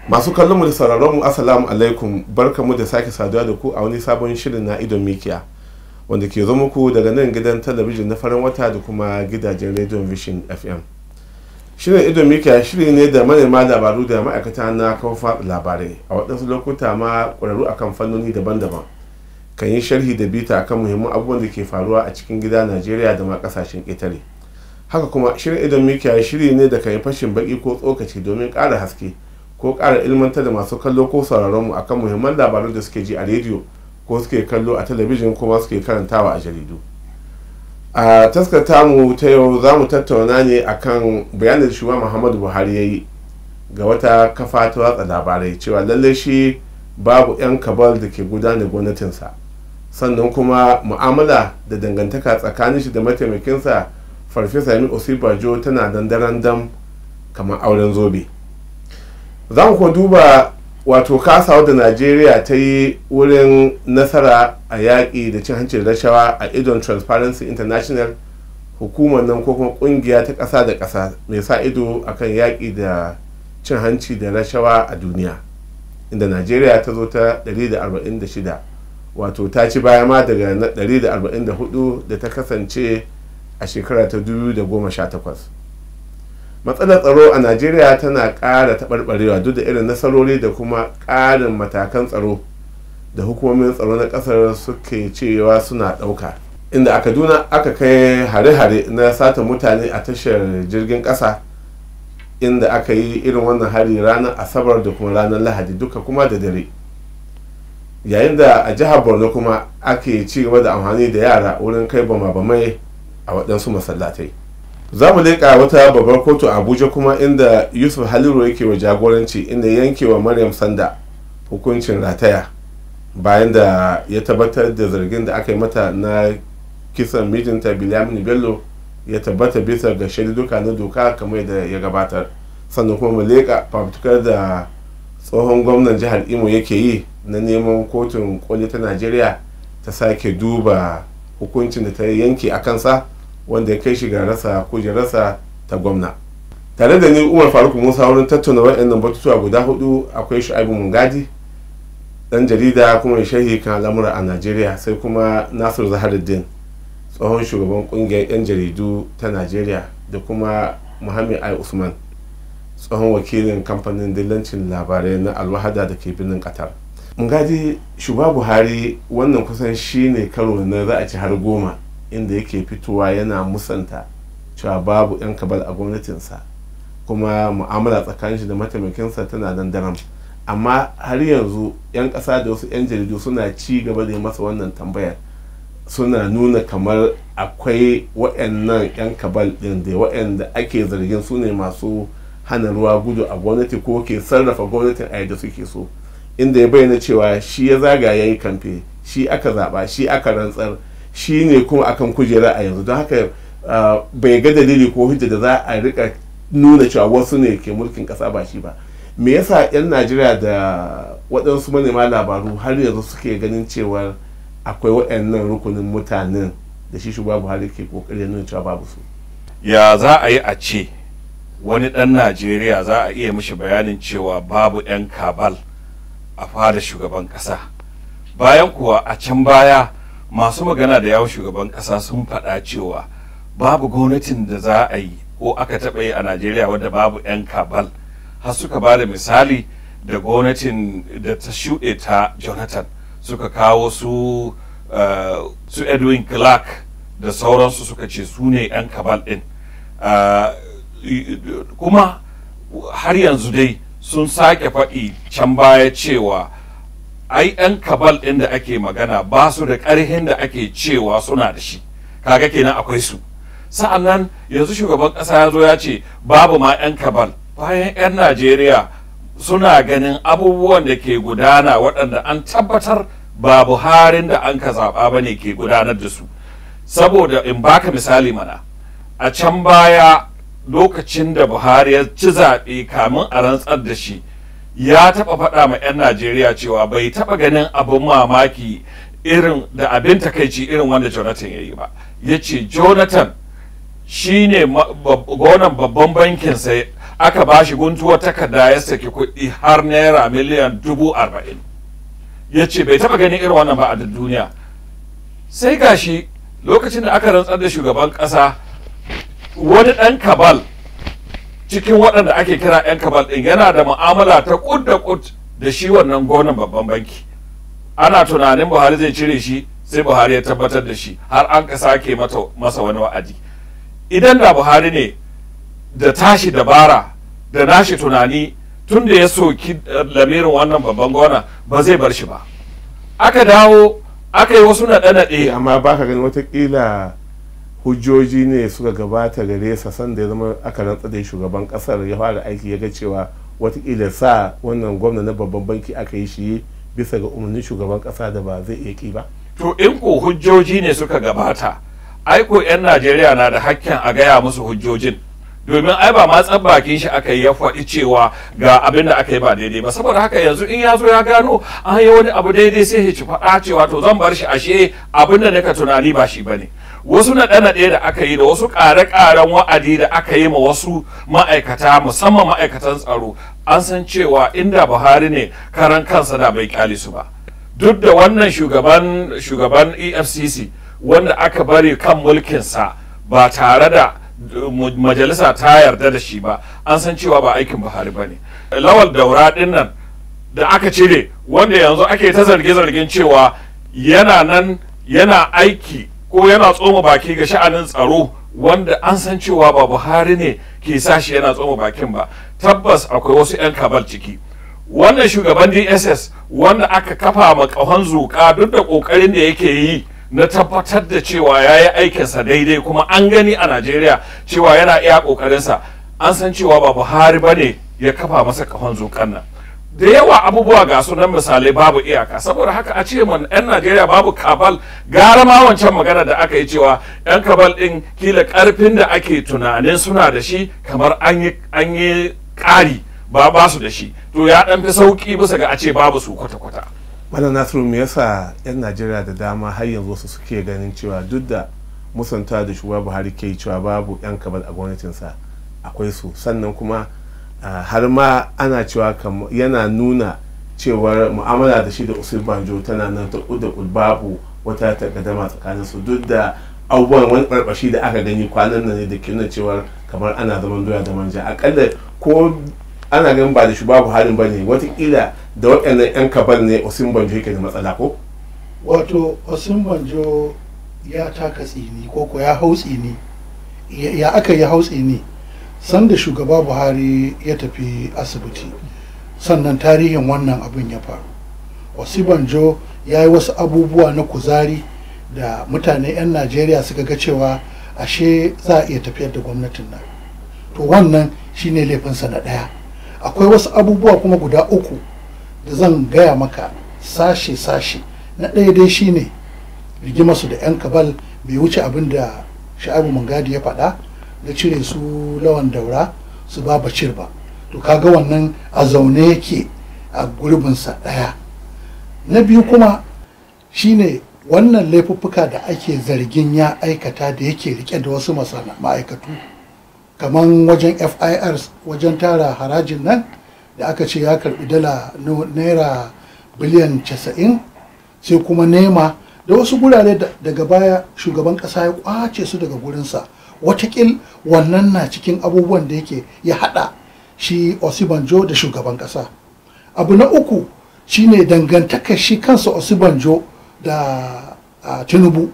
Masu kallon mu da sauraron mu, assalamu alaikum, barkamu da sake saduwa da ku a wani sabon shirin na Idon Mikiya, wanda ke zo muku daga nan gidan talabijin na farin wata da kuma gidajen rediyon Vision FM. Shirin Idon Mikiya shiri ne da manema labaru da ma'aikata na kafa labarai, a waɗansu lokuta ma ƙwararru akan fannoni daban-daban, kan yi sharhi da bita akan muhimman abubuwan da ke faruwa a cikin gida Najeriya da ma ƙasashen ƙetare. Haka kuma shirin Idon Mikiya shiri ne da kan yi fashin baki ko tsokaci domin ƙara haske ko ƙara ilmantar da masu kallo ko sauraron mu akan muhimman labarun da suke ji a rediyo ko suke kallo a talabijin kuma suke karantawa a jaridu. A taskar tamu ta yau za mu tattauna ne akan bayanin da shugaba Muhammadu Buhari ya yi ga wata kafa ta watsa labarai cewa lallai shi babu 'yan kabal da ke gudanar gwamnatinsa, sannan kuma mu'amala da dangantaka tsakanin shi da mataimakinsa Farfesa Yemi Osinbajo tana nan dam kamar auren zobe. Za mu kuma duba wato kasawa da Najeriya ta yi wurin nasara a yaƙi da cin hanci da rashawa a idon Transparency International, hukumar nan ko kuma ƙungiya ta ƙasa da ƙasa mai sa ido akan yaƙi da cin hanci da rashawa a duniya, inda Najeriya ta zo ta 146, wato ta ci baya ma daga 144 da ta kasance a shekara ta 2018. Matsalar tsaro a Najeriya tana ƙara taɓarɓarewa duk da irin nasarori da kuma ƙarin matakan tsaro da hukumomin tsaro na ƙasar suke cewa suna ɗauka, inda a Kaduna aka kai hare-hare na sata mutane a tashar jirgin ƙasa, inda aka yi irin wannan hari ranar Asabar da kuma ranar Lahadi, duka kuma da dare, yayin da a jihar Borno kuma ake ci gaba da amfani da yara wurin kai bama-bamai a waɗansu masallatai. Za mu leƙa wata babbar kotu a Abuja kuma, inda Yusuf Haliru yake wa jagoranci, inda yanke wa Maryam Sanda hukuncin rataya bayan da ya tabbatar da zargin da aka yi mata na kisan mijinta Bilyamin Bello ya tabbata bisa ga shaiduka na doka kamar da ya gabatar. Sannan kuma mu leƙa fafutukar da tsohon gwamnan jihar Imo yake yi na neman kotun koli ta Najeriya ta sake duba hukuncin da ta yanke a kansa, wanda ya kai shi ga rasa kujerarsa ta gwamna. Tare da ni Umar Faruk Musa wurin tattauna waɗannan batutuwa guda hudu akwai Shu'aibu Mungadi, dan jarida kuma mai sharhi kan al'amura a Najeriya, sai kuma Nasiru Zaharuddin, tsohon shugaban kungiyar 'yan jaridu ta Najeriya, da kuma Muhammad Ai Usman, tsohon wakilin kamfanin dillancin labarai na Alwahada da ke birnin Qatar. Mungadi, shugaba Buhari wannan kusan shine karo na za a ci har 10 inda yake fitowa yana musanta cewa babu 'yan kabal a gwamnatinsa, kuma mu'amala tsakanin shi da mataimakinsa tana nan daram. Amma har yanzu 'yan ƙasa da wasu 'yan jaridu suna ci gaba da yi masa wannan tambayar, suna nuna kamar akwai waɗannan 'yan kabal ɗin da waɗanda ake zargin su ne masu hana ruwa gudu a gwamnati ko ke sarrafa gwamnatin a yadda suke so, inda ya bayyana cewa shi ya zaga ya yi kamfe, shi aka zaɓa, shi aka rantsar, shi ne kuma akan kujera a yanzu. Don haka bai ga dalili ko hujja da za a rika nuna cewa wasu ne ke mulkin kasa ba shi ba. Me yasa 'yan Najeriya da waɗansu manema labaru har yanzu suke ganin cewar akwai waɗannan rukunin mutanen da shi shugaba Buhari ke kokarin nuna cewa babu su? Ya za a yi a ce wani ɗan Najeriya za a iya mishi bayanin cewa babu 'yan kabal a fada shugaban ƙasa, bayan kuwa a can baya masu magana da yawon shugaban kasa sun faɗa cewa babu gwamnatin da za a yi ko aka taɓa yi a Najeriya wadda babu 'yan kabal, har suka ba da misali da gwamnatin da ta shuɗe ta Jonathan, suka kawo su Edwin Clark da sauransu, suka ce su ne 'yan kabal ɗin. Kuma har yanzu dai sun sake faɗi can baya cewa ai 'yan kabal ɗin da ake magana ba su da ƙarhin da ake cewa suna da shi, kaga kenan akwai su. Sa'annan yanzu shugaban ƙasa ya zo ya ce babu ma 'yan kabal, bayan 'yan Najeriya suna ganin abubuwan da ke gudana waɗanda an tabbatar ba Buharin da an ka zaɓa ba ne ke gudanar da su. Saboda in baka misali mana, a can baya lokacin da Buhari ya ci zaɓe kamin a rantsar da shi, ya taɓa faɗa ma 'yan Najeriya cewa bai taɓa ganin abin mamaki irin da abin takaici irin wanda Jonathan ya yi ba. Ya ce Jonathan shi ne gwamnan babban bankinsa Aka ba shi guntuwar takarda ya saki kuɗi har naira miliyan 40,000. Ya ce bai taɓa ganin irin wannan ba a duniya. Sai gashi lokacin da aka rantsar da shugaban ƙasa, wani ɗan cabal cikin waɗanda ake kira 'yan cabal ɗin yana da mu'amala ta kud da kud da shi wannan gwamnan babban banki. Ana tunanin Buhari zai cire shi, sai Buhari ya tabbatar da shi har an ka sake masa wani wa'adi. Idan da Buhari ne da tashi dabara da nashi tunani, tun da ya soki lamirin wannan babban gwamna, ba zai bar shi ba. Aka dawo aka yi wasu naɗe-naɗe. Amma ba ka ganin watakila hujjoji ne suka gabata gare sa sanda ya zama aka rantsa da shugaban kasar ya fara aiki, ya ga cewa watakila sa wannan gwamna na babban banki aka yi shi bisa ga umarnin shugaban kasa da ba zai iya ki ba? To, in ko hujjoji ne suka gabata, ai ko 'yan Najeriya na da hakkin a gaya musu hujjojin, domin ai ba matsan bakin shi aka yi ya faɗi cewa ga abin da aka yi ba daidai ba. Saboda haka yanzu in ya zo ya gano an yi wani abu daidai, sai ya ci faɗa cewa to zan bar shi, ashe abin da nika tunani ba shi bane. Wasu naɗe-naɗe da aka yi da wasu ƙare-ƙaren wa'adi da aka yi ma wasu ma'aikata, musamman ma'aikatan tsaro, an san cewa inda Buhari ne karan kansa da bai kyale su ba. Duk da wannan shugaban EFCC wanda aka bari kan mulkinsa ba tare da majalisa ta yarda da shi ba, an san cewa ba aikin Buhari ba ne. Lawal Daura din nan da aka cire, wanda yanzu ake ta zarge-zargen cewa yana nan yana aiki ko yana tsoma baki ga sha'anin tsaro, wanda an san cewa ba Buhari ne ke sa shi yana tsoma bakin ba, tabbas akwai wasu 'yan cabal ciki. Wannan shugaban DSS wanda aka kafa ma kahon zuƙa, duk da ƙoƙarin da yake yi na tabbatar da cewa ya yi aikinsa daidai, kuma an gani a Najeriya cewa yana iya ƙoƙarinsa, an san cewa ba Buhari ba ne ya kafa masa kahon zuƙan nan. Da yawa abubuwa ga sunan misalai babu iyaka. Saboda haka a ce man 'yan Najeriya babu cabal, gara ma wancan magana da aka yi cewa 'yan cabal din kila karfin da ake tunanin suna da shi kamar an yi ƙari ba su da shi, to ya dan fi sauki bisa ga a ce babu su kwata-kwata. Malam Nasiru, me yasa 'yan Najeriya da dama har yanzu wasu suke ganin cewa duk da musanta da shugaba Buhari ke cewa babu 'yan cabal a gwamnatinsa, akwai su? Sannan kuma har ma ana cewa yana nuna cewar mu'amala da shi da Osinbajo tana nan ta da babu wata takaddama tsakanin su, duk da abubuwan wani barbashi da aka gani kwanan nan ne da ke nuna cewar kamar ana zaman doya da manja. Akalla ko ana ganin ba da shugaba Buhari ba ne, watakila da waɗannan 'yan cabal ne Osinbajo yake da matsala ko? Wato Osinbajo ya taka tsini ko ya hau tsini. Ya aka yi hau tsini? Sanda shugaba Buhari ya tafi asibiti, sannan tarihin wannan abin ya faru. Osibanjo ya yi wasu abubuwa na kuzari da mutane 'yan Najeriya suka ga cewa ashe za a iya tafiyar da gwamnatin nan. To, wannan shine laifinsa na ɗaya. Akwai wasu abubuwa kuma guda uku da zan gaya maka sashe-sashe. Na ɗaya dai shine rigimarsu da 'yan cabal bai wuce abin da Sha'abu Mungadi ya faɗa na cire su Lawan Daura, su ba Bacir ba. To, kaga wannan a zaune yake a gurbinsa ɗaya. Na biyu kuma shine wannan laifuffuka da ake zargin ya aikata da yake rike da wasu ma'aikatu, kamar wajen FIRS, wajen tara harajin nan da aka ce ya karbi dala naira biliyan 90, sai kuma nema da wasu gurare daga baya shugaban kasa ya kwace su daga gurinsa. Watakil wannan na cikin abubuwan da yake ya hada shi Osibanjo da shugaban kasa. Abu na uku shine dangantakar shi kansa Osibanjo da Tinubu.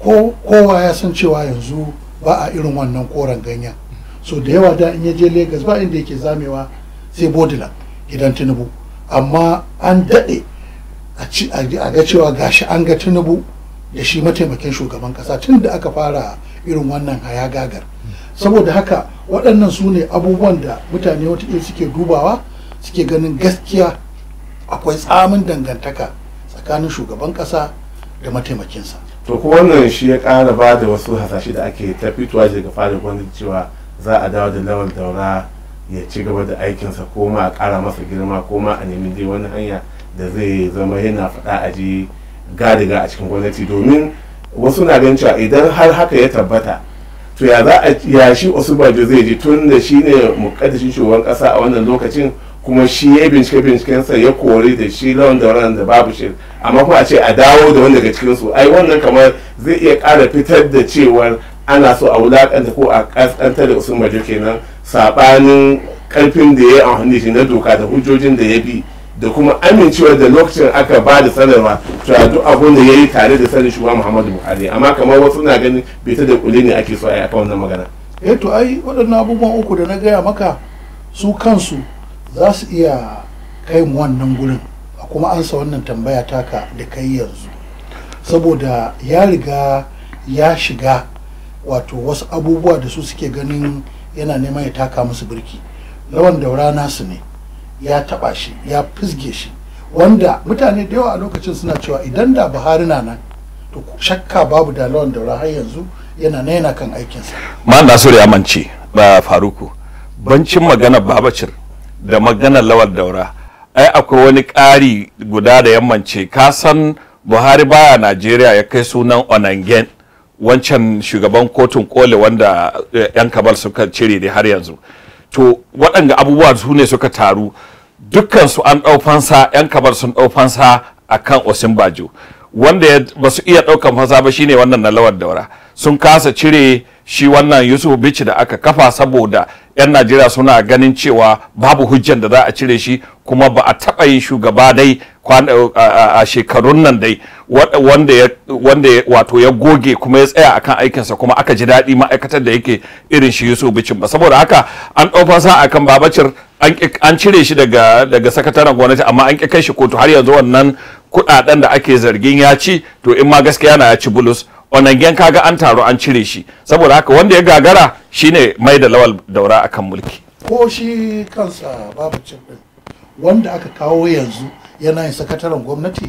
Kowa ya san cewa yanzu ba a irin wannan koren ganyen. So da yawa da in ya je Lagos, ba inda yake zamewa sai Bourdillon, gidan Tinubu. Amma an daɗe a ga cewa gashi an ga Tinubu da shi mataimakin shugaban kasa tun da aka fara irin wannan hayagagar. Saboda haka waɗannan su ne abubuwan da mutane watakila suke dubawa, suke ganin gaskiya akwai tsamin dangantaka tsakanin shugaban kasa da mataimakinsa. To, ko wannan shi ya ƙara ba da wasu hasashe da ake ta fitowa daga fadar gwamnati cewa za a dawo da Lawal Daura ya ci gaba da aikinsa, ko ma a ƙara masa girma, ko ma a nemi dai wani hanya da zai zama yana faɗa a ji gadiga a cikin gwamnati? Domin wasu na ganin cewa idan har haka ya tabbata, To ya za a ya shi Osinbajo zai ji, tun da shi ne mukaddashin shugaban kasa a wannan lokacin, kuma shi ya bincike bincikensa ya kori da shi Lawan Dauran da Babachir, amma kuma a ce a dawo da wani daga cikinsu, ai wannan kamar zai iya ƙara fitar da cewar ana so a wulakanta ko a kaskantar da Osinbajo kenan, sabanin karfin da ya yi amfani shi na doka da hujjojin da ya bi da kuma amincewa da lokacin aka ba da sanarwa cewa duk abun da ya yi tare da sanin shugaba Muhammadu Buhari. Amma kamar wasu na ganin bita da kuli ne ake so a yi akan wannan magana. Eh, to ai waɗannan abubuwan uku da na gaya maka su kansu za su iya kai mu wannan gurin a kuma ansa wannan tambaya taka da kai yanzu, saboda ya riga ya shiga wato wasu abubuwa da su suke ganin yana neman ya taka musu birki. Lawan Daura nasu ne, ya taba shi, ya fizge shi, wanda mutane da yawa a lokacin suna cewa idan da Buhari na nan, to shakka babu da Lawan Daura har yanzu yana na yana kan aikinsa. Ma Nasiru ya mance ba Faruku, bancin magana Babachir da maganar Lawal Daura, ai akwai wani ƙari guda da yammance. Ka san Buhari baya Najeriya ya kai sunan Onnoghen, wancan shugaban kotun koli wanda yan cabal suka cire da har yanzu. To waɗanda abubuwa su ne suka taru, dukkan su an ɗau fansa, yan cabal sun ɗau fansa akan Osinbajo. Wanda ba su iya ɗaukan fansa ba shine wannan na Lawal Daura. Sun kasa cire shi wannan Yusuf Bichi da aka kafa, saboda 'yan Najeriya suna ganin cewa babu hujjan da za a cire shi, kuma ba a taɓa yin shugaba dai a shekarun nan dai wanda wato ya goge kuma ya tsaya akan aikinsa kuma aka ji daɗi ma'aikatar da yake irin shi Yusuf Bicin ba. Saboda haka an ɗau fansa akan Babachir, an cire shi daga sakataren gwamnati, amma an ƙi kai shi kotu har yanzu. Wannan kuɗaɗen da ake zargin ya ci, to in ma gaskiya na ya ci bulus. Onnoghen kaga an taru an cire shi. Saboda haka wanda ya gagara shine mai da Lawal Daura akan mulki. Ko shi kansa Babachir din wanda aka kawo yanzu yana yin sakataren gwamnati,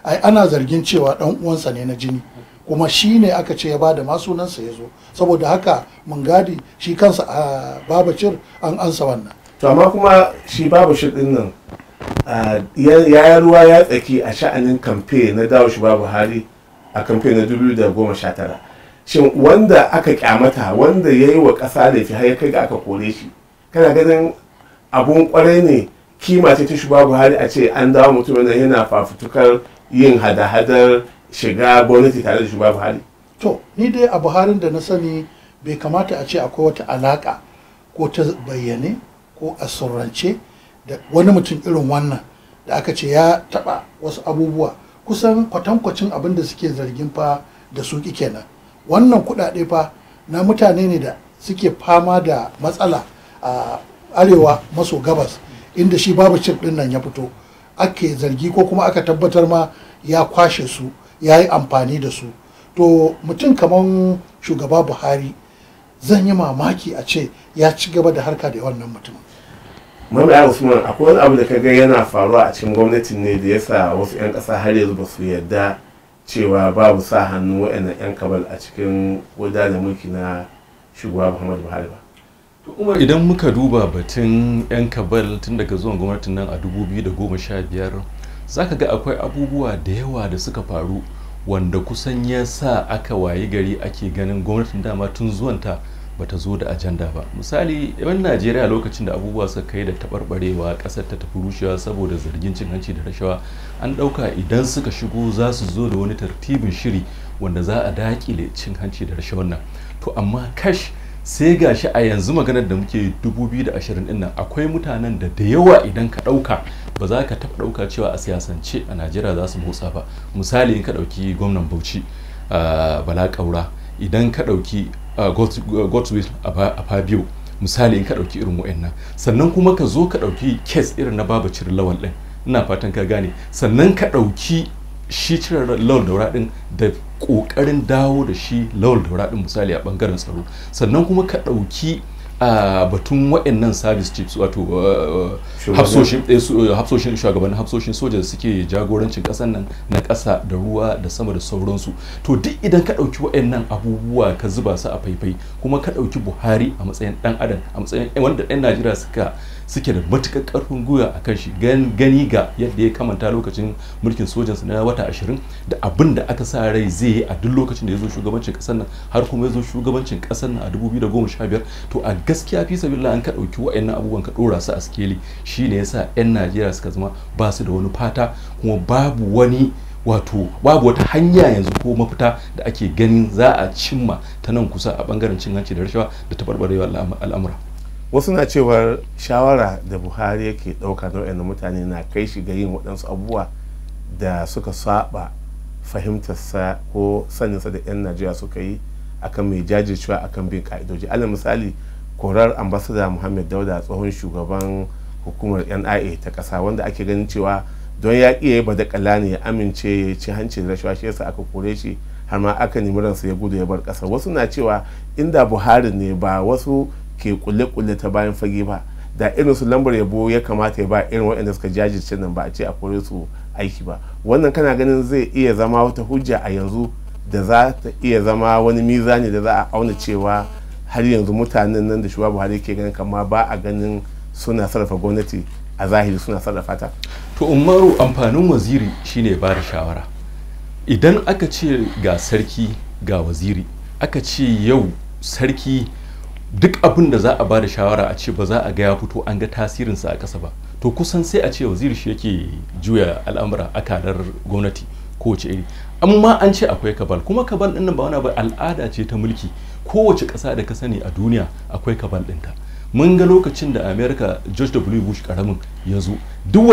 ai ana zargin cewa dan uwansa ne na jini, kuma shi ne aka ce ya bada ma sunansa ya zo. Saboda haka mun gadi shi kansa a Babachir an ansa wannan. To amma kuma shi Babachir din nan ya yi ruwa ya tsaki a sha'anin kamfe na dawo shi babu Buhari a kamfe na 2019. Shin wanda aka kyamata, wanda ya yi wa ƙasa laifi har ya kai ga aka kore shi, kana ganin abun kwarai ne, kima ce ta shugaba Buhari a ce an dawo mutum nan yana fafutukar yin hada-hadar shiga gwamnati tare da shugaba Buhari? To ni dai a Buharin da na sani, bai kamata a ce akwai wata alaka ko ta bayyane ko a surrance da wani mutum irin wannan da aka ce ya taba wasu abubuwa kusan kwatankwacin abin da suke zargin fa da su kenan. Wannan kudade fa na mutane ne da suke fama da matsala a arewa maso gabas, inda shi Babachir din nan ya fito, ake zargi ko kuma aka tabbatar ma ya kwashe su, ya yi amfani da su. To mutum kaman shugaba Buhari, zan yi mamaki a ce ya ci gaba da harka da wannan mutumin. Mamaye Usman, akwai wani abu da ka ga yana faruwa a cikin gwamnatin ne da yasa wasu 'yan ƙasa har yanzu ba su yarda cewa babu sa hannu wa'annan 'yan cabal a cikin gudanar da mulki na shugaba Muhammadu Buhari ba? Umar, idan muka duba batun 'yan cabal tun daga zuwan gwamnatin nan a 2015, za ka ga akwai abubuwa da yawa da suka faru wanda kusan ya sa aka wayi gari ake ganin gwamnatin dama tun zuwanta bata zo da ajanda ba. Misali, yan Najeriya lokacin da abubuwa suka kai da taɓarɓarewa, ƙasar ta tafi rushewa saboda zargin cin hanci da rashawa, an ɗauka idan suka shigo za su zo da wani tartibin shiri wanda za a daƙile cin hanci da rashawan nan. To amma kash, sai gashi a yanzu maganar da muke 2020 din nan, akwai mutanen da da yawa idan ka ɗauka ba za ka taɓa ɗauka cewa a siyasance a Najeriya za su motsa ba. Misali, in ka ɗauki gwamnan Bauchi, Bala Kaura, idan ka ɗauki Godswill Akpabio, misali in ka ɗauki irin wa'annan, sannan kuma ka zo ka ɗauki case irin na Babachir Lawal ɗin, ina fatan ka gane, sannan ka ɗauki shi cire Lawal Daura ɗin da ƙoƙarin dawo da shi Lawal Daura ɗin, misali a ɓangaren tsaro, sannan kuma ka ɗauki a batun wa'annan service chiefs, wato Hafsoshin shugabannin hafsoshin soja da suke jagorancin ƙasar nan na ƙasa da ruwa da sama da sauransu. To duk idan ka ɗauki waɗannan abubuwa ka zuba su a faifai, kuma ka ɗauki Buhari a matsayin ɗan adam, a matsayin wanda ɗan Najeriya suke da matuƙar ƙarfin gwiwa a kan shi, gani ga yadda ya kamanta lokacin mulkin sojansa na wata 20 da abin da aka sa rai zai yi a duk lokacin da ya zo shugabancin ƙasar nan, har kuma ya zo shugabancin ƙasar nan a 2015. To a gaskiya fi sabilillah, an ka ɗauki waɗannan abubuwan ka ɗora su a sikeli, shine yasa 'yan Najeriya suka zama ba su da wani fata, kuma babu wani wato babu wata hanya yanzu ko mafita da ake ganin za a cimma ta nan kusa a bangaren cin hanci da rashawa da taɓarɓarewar al'amura. Wasu na cewar shawara da Buhari yake ɗauka na waɗannan mutane na kai shi ga yin waɗansu abubuwa da suka saba fahimtarsa ko saninsa da 'yan Najeriya suka yi akan mai jajircewa akan bin ka'idoji. Alal misali, korar Ambasada Muhammad Dauda, tsohon shugaban hukumar NIA ta ƙasa, wanda ake ganin cewa don ya ƙi ya yi badakala ne ya amince ya ci hanci da rashawa, shi yasa aka kore shi, har ma aka nemi ransa ya gudu ya bar ƙasa. Wasu na cewa inda Buhari ne ba wasu ke kulle-kulle ta bayan fage ba, da irin su lambar yabo ya kamata ya ba irin waɗanda suka jajirce nan, ba a ce a kore su aiki ba. Wannan kana ganin zai iya zama wata hujja a yanzu da za ta iya zama wani mizani da za a auna cewa har yanzu mutanen nan da shugaba Buhari ke ganin kama ba a ganin suna sarrafa gwamnati, a zahiri suna sarrafa ta? To Umaru, amfanin waziri shine ba da shawara. Idan aka ce ga sarki ga waziri, aka ce yau sarki duk abin da za a ba da shawara a ce ba za a ga ya fito an ga tasirinsa a ƙasa ba, to kusan sai a ce waziri shi yake juya al'amura akalar gwamnati kowace iri. Amma an ce akwai kabal, kuma kabal ɗin nan ba wani ba, al'ada ce ta mulki. Kowace ƙasa da ka sani a duniya akwai kabal ɗinta. Mun ga lokacin da America George W Bush karamin ya zo, duk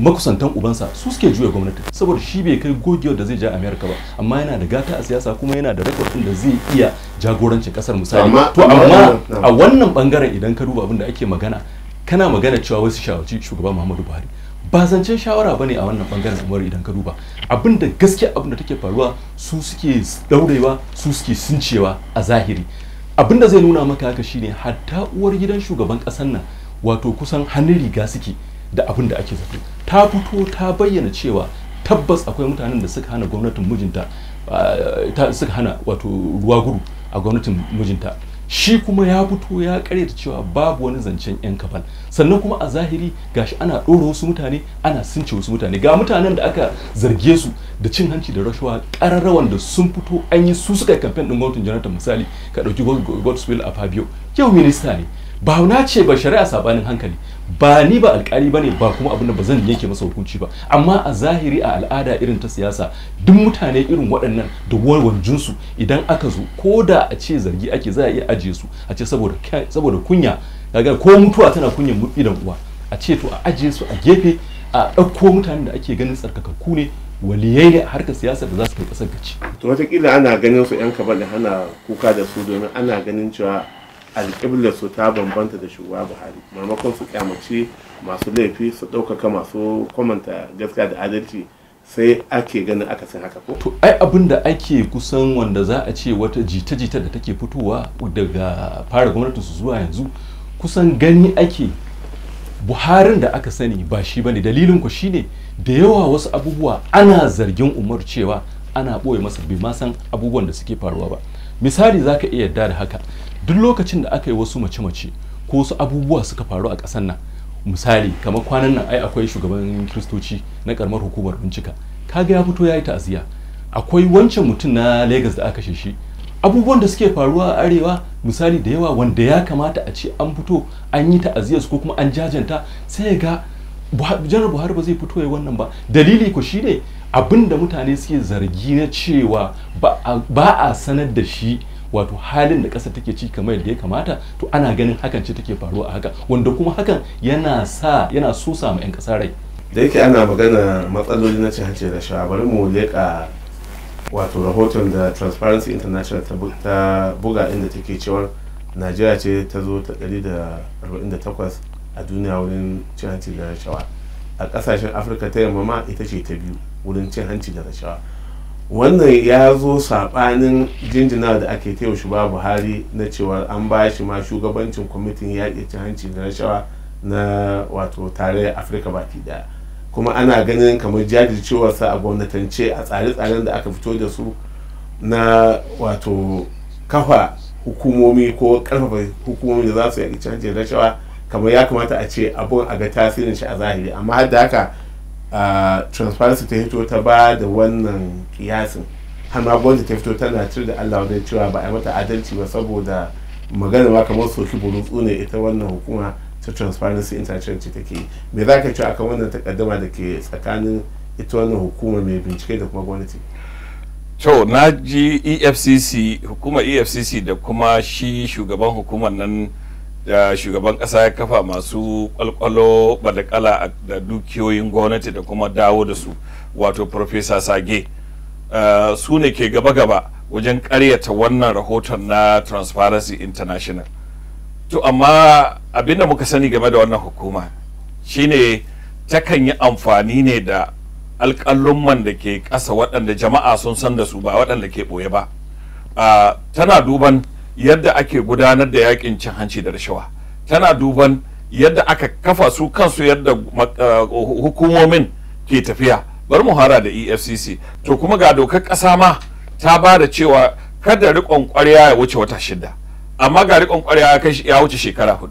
makusantan ubansa su suke juya gwamnati, saboda shi bai kai gogewar da zai ja America ba, amma yana da gata a siyasa kuma yana da record da zai iya jagorancin kasar misali. To amma a wannan bangaren idan ka duba abin da ake magana, kana magana cewa wasu shawarci shugaba Muhammadu Buhari, ba zancen shawara bane a wannan bangaren Umaru. Idan ka duba abin da gaskiya abin da take faruwa, su suke daurewa, su suke suncewa a zahiri. Abin da zai nuna maka haka shine hatta uwar gidan shugaban kasar nan, wato kusan hannun riga suke da abin da ake zato. Ta fito ta bayyana cewa tabbas akwai mutanen da suka hana gwamnatin mijinta, suka hana wato ruwa gudu a gwamnatin mijinta. Shi kuma ya fito ya karyata cewa babu wani zancen yan kabal. Sannan kuma a zahiri gashi ana ɗora wasu mutane, ana sunce wasu mutane. Ga mutanen da aka zarge su da cin hanci da rashawa ƙararrawan da sun fito an yi su suka yi kamfen ɗin gwamnatin Jonathan. Misali, ka ɗauki Godswill Akpabio, yau minista ne. Ba na ce ba shari'a sabanin hankali ba, ni ba alkali bane ba, kuma abin da ba zan yanke masa hukunci ba, amma a zahiri a al'ada irin ta siyasa, duk mutane irin waɗannan da wanjunsu idan aka zo, ko da a ce zargi ake, za a iya ajiye su a ce saboda kunya, kaga ko mutuwa tana kunyan idan uwa, a ce to a ajiye su a gefe, a ɗauko mutanen da ake ganin tsarkakakku ne, waliyai ne a harkar siyasa da za su kai ƙasar gaci. To wataƙila ana ganin su 'yan kabal da hana kuka da su domin ana ganin cewa alƙiblar su ta bambanta da shugaba Buhari. Maimakon su kyamaci masu laifi su ɗaukaka masu kwamanta gaskiya da adalci, sai ake ganin akasin haka, ko? To ai abin da ake kusan wanda za a ce wata jita-jita da take fitowa daga fara gwamnatin su zuwa yanzu, kusan gani ake Buharin da aka sani ba shi bane. Dalilin ku shine da yawa wasu abubuwa ana zargin Umar cewa ana ɓoye masa, bai ma san abubuwan da suke faruwa ba. Misali, zaka iya yarda da haka, duk lokacin da aka yi wasu mace-mace ko wasu abubuwa suka faru a ƙasar nan, misali kamar kwanan nan ai akwai shugaban Kiristoci na karamar hukumar Bincika, kaga ya fito ya yi ta'aziyya. Akwai wancan mutum na Lagos da aka shi, abubuwan da suke faruwa a arewa misali da yawa wanda ya kamata a ce an fito an yi ta'aziyyar su ko kuma an jajanta, sai ga Janar Buhari ba zai fito ya wannan ba. Dalili ko shine abin da mutane suke zargi na cewa ba a sanar da shi wato halin da ƙasar take ci kamar yadda ya kamata. To ana ganin hakan ce take faruwa a haka, wanda kuma hakan yana sa yana so ma 'yan ƙasa rai. Da yake ana magana matsaloli na cin hanci da rashawa, bari mu leƙa wato rahoton da Transparency International ta buga, inda take cewar Najeriya ce ta zo ta 148 a duniya wurin cin hanci da rashawa. A kasashen Afirka ta Yamma ma ita ce ta biyu wurin cin hanci da rashawa. Wannan ya zo sabanin jinjina da ake ta yaushe ba Buhari na cewar an ba shi ma shugabancin kwamitin yaƙi cin hanci da rashawa na wato tarayyar Afirka baki daya. Kuma ana ganin kamar jajircewarsa a gwamnatance a tsare-tsaren da aka fito da su na wato kafa hukumomi ko karfafa hukumomi da za su yaƙi cin hanci da rashawa, kamar ya kamata a ce abun a ga tasirin shi a zahiri. Amma har da haka Transparency ta fito ta ba da wannan kiyasin, har ma gwamnati ta fito tana cir da Allah wajen cewa ba a yi mata adalci ba, saboda magana ma kamar soki burutsu ne ita wannan hukuma ta Transparency International ce take yi. Me za ka ce akan wannan takaddama da ke tsakanin ita wannan hukuma mai bincike da kuma gwamnati? To, na ji EFCC, hukumar EFCC da kuma shi shugaban hukumar nan da shugaban kasa ya kafa masu kwalkwalo badakala da dukiyoyin gwamnati da kuma dawo da su, wato Professor Sage, su ne ke gaba-gaba wajen karyata wannan rahoton na Transparency International. To, amma abinda muka sani game da wannan hukuma shine takan yi amfani ne da alƙalumman da ke ƙasa waɗanda jama'a sun san da su, ba waɗanda ke ɓoye ba. Tana duban yadda ake gudanar da yakin cin hanci da rashawa, tana duban yadda aka kafa su kansu, yadda hukumomin ke tafiya. Bari mu hara da EFCC. To, kuma ga dokar ƙasa ma ta ba da cewa kada riƙon ƙwarya ya wuce wata 6, amma ga riƙon ƙwarya ya wuce shekara 4.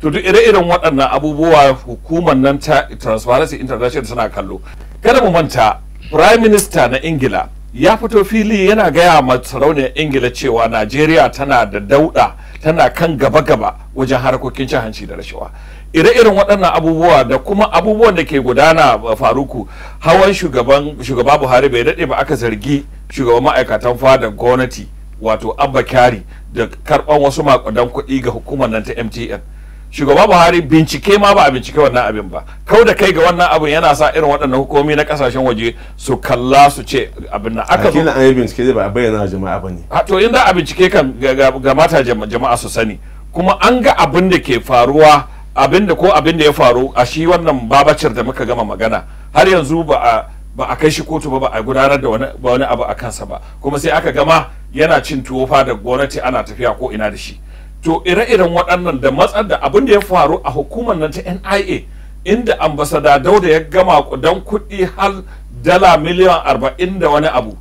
To, duk ire-iren waɗannan abubuwa hukumar nan ta Transparency International tana kallo. Kada mu manta, Prime Minister na Ingila ya fito fili yana gaya ma sarauniyar Ingila cewa Najeriya tana da dauɗa, tana kan gaba-gaba wajen harkokin cin hanci da rashawa. Ire-iren waɗannan abubuwa da kuma abubuwan da ke gudana, Faruku, hawan shugaba Buhari bai daɗe ba aka zargi shugaban ma'aikatan fadar gwamnati, wato Abba Kyari, da karɓan wasu maƙudan kuɗi ga hukumar nan ta MTN. Shugaba Buhari bincike ma ba a bincike wannan abin ba. Kau da kai ga wannan abin yana sa irin waɗannan hukumomi na kasashen waje su kalla su ce abin nan aka zo. Akila an yi bincike ba a bayyana jama'a ba ne. To, in za a bincike kan ga mata jama'a su sani. Kuma an ga abin da ke faruwa, abin da ko abin da ya faru a shi wannan Babacir da muka gama magana, har yanzu ba a kai shi kotu ba, ba a gudanar da wani abu a kansa ba, kuma sai aka gama yana cin tuwo fa da gwamnati, ana tafiya ko ina da shi. To, ire-iren waɗannan da matsar da abin da ya faru a hukumar nan ta NIA, inda Ambasada Dauda ya gama kudan kuɗi har dala miliyan 40 da wani abu,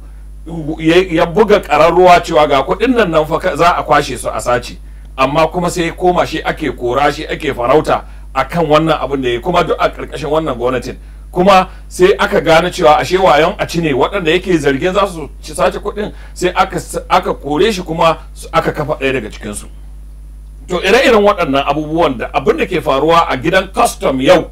ya buga ƙararruwa cewa ga kuɗin nan nan fa za a kwashe su a sace, amma kuma sai koma shi ake kora, shi ake farauta akan wannan abin da ya kuma duk a ƙarƙashin wannan gwamnatin. Kuma sai aka gane cewa ashe wayon a ci ne, waɗanda yake zargin za su ci sace kuɗin, sai aka kore shi, kuma aka kafa ɗaya daga cikinsu. To, ire-iren waɗannan abubuwan da abin da ke faruwa a gidan custom yau,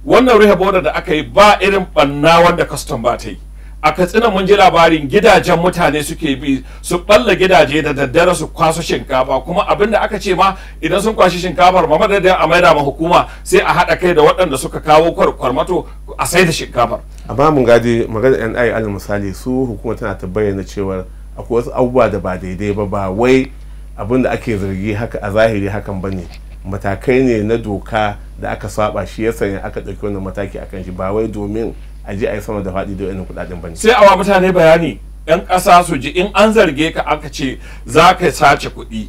wannan rufe border da aka yi, ba irin ɓanna wanda custom ba ta yi. A Katsina mun ji labarin gidajen mutane suke bi su balla gidaje da daddare su kwaso shinkafa. Kuma abin da aka ce ma, idan sun kwashi shinkafar ma, madadin a maida ma hukuma, sai a haɗa kai da waɗanda suka kawo kwarmato a sai da shinkafar. Amma mun gadi magana NIA, alal misali, su hukuma tana ta bayyana cewar akwai wasu abubuwa da ba daidai ba, ba wai abin da ake zargi haka a zahiri hakan bane, matakai ne na doka da aka saba shi ya sanya aka ɗauki wannan mataki akan shi, ba wai domin a je a yi sama da faɗi da wa'annan kuɗaɗen bane. Sai awa mutane bayani, yan ƙasa su ji. In an zarge ka aka ce za ka sace kuɗi,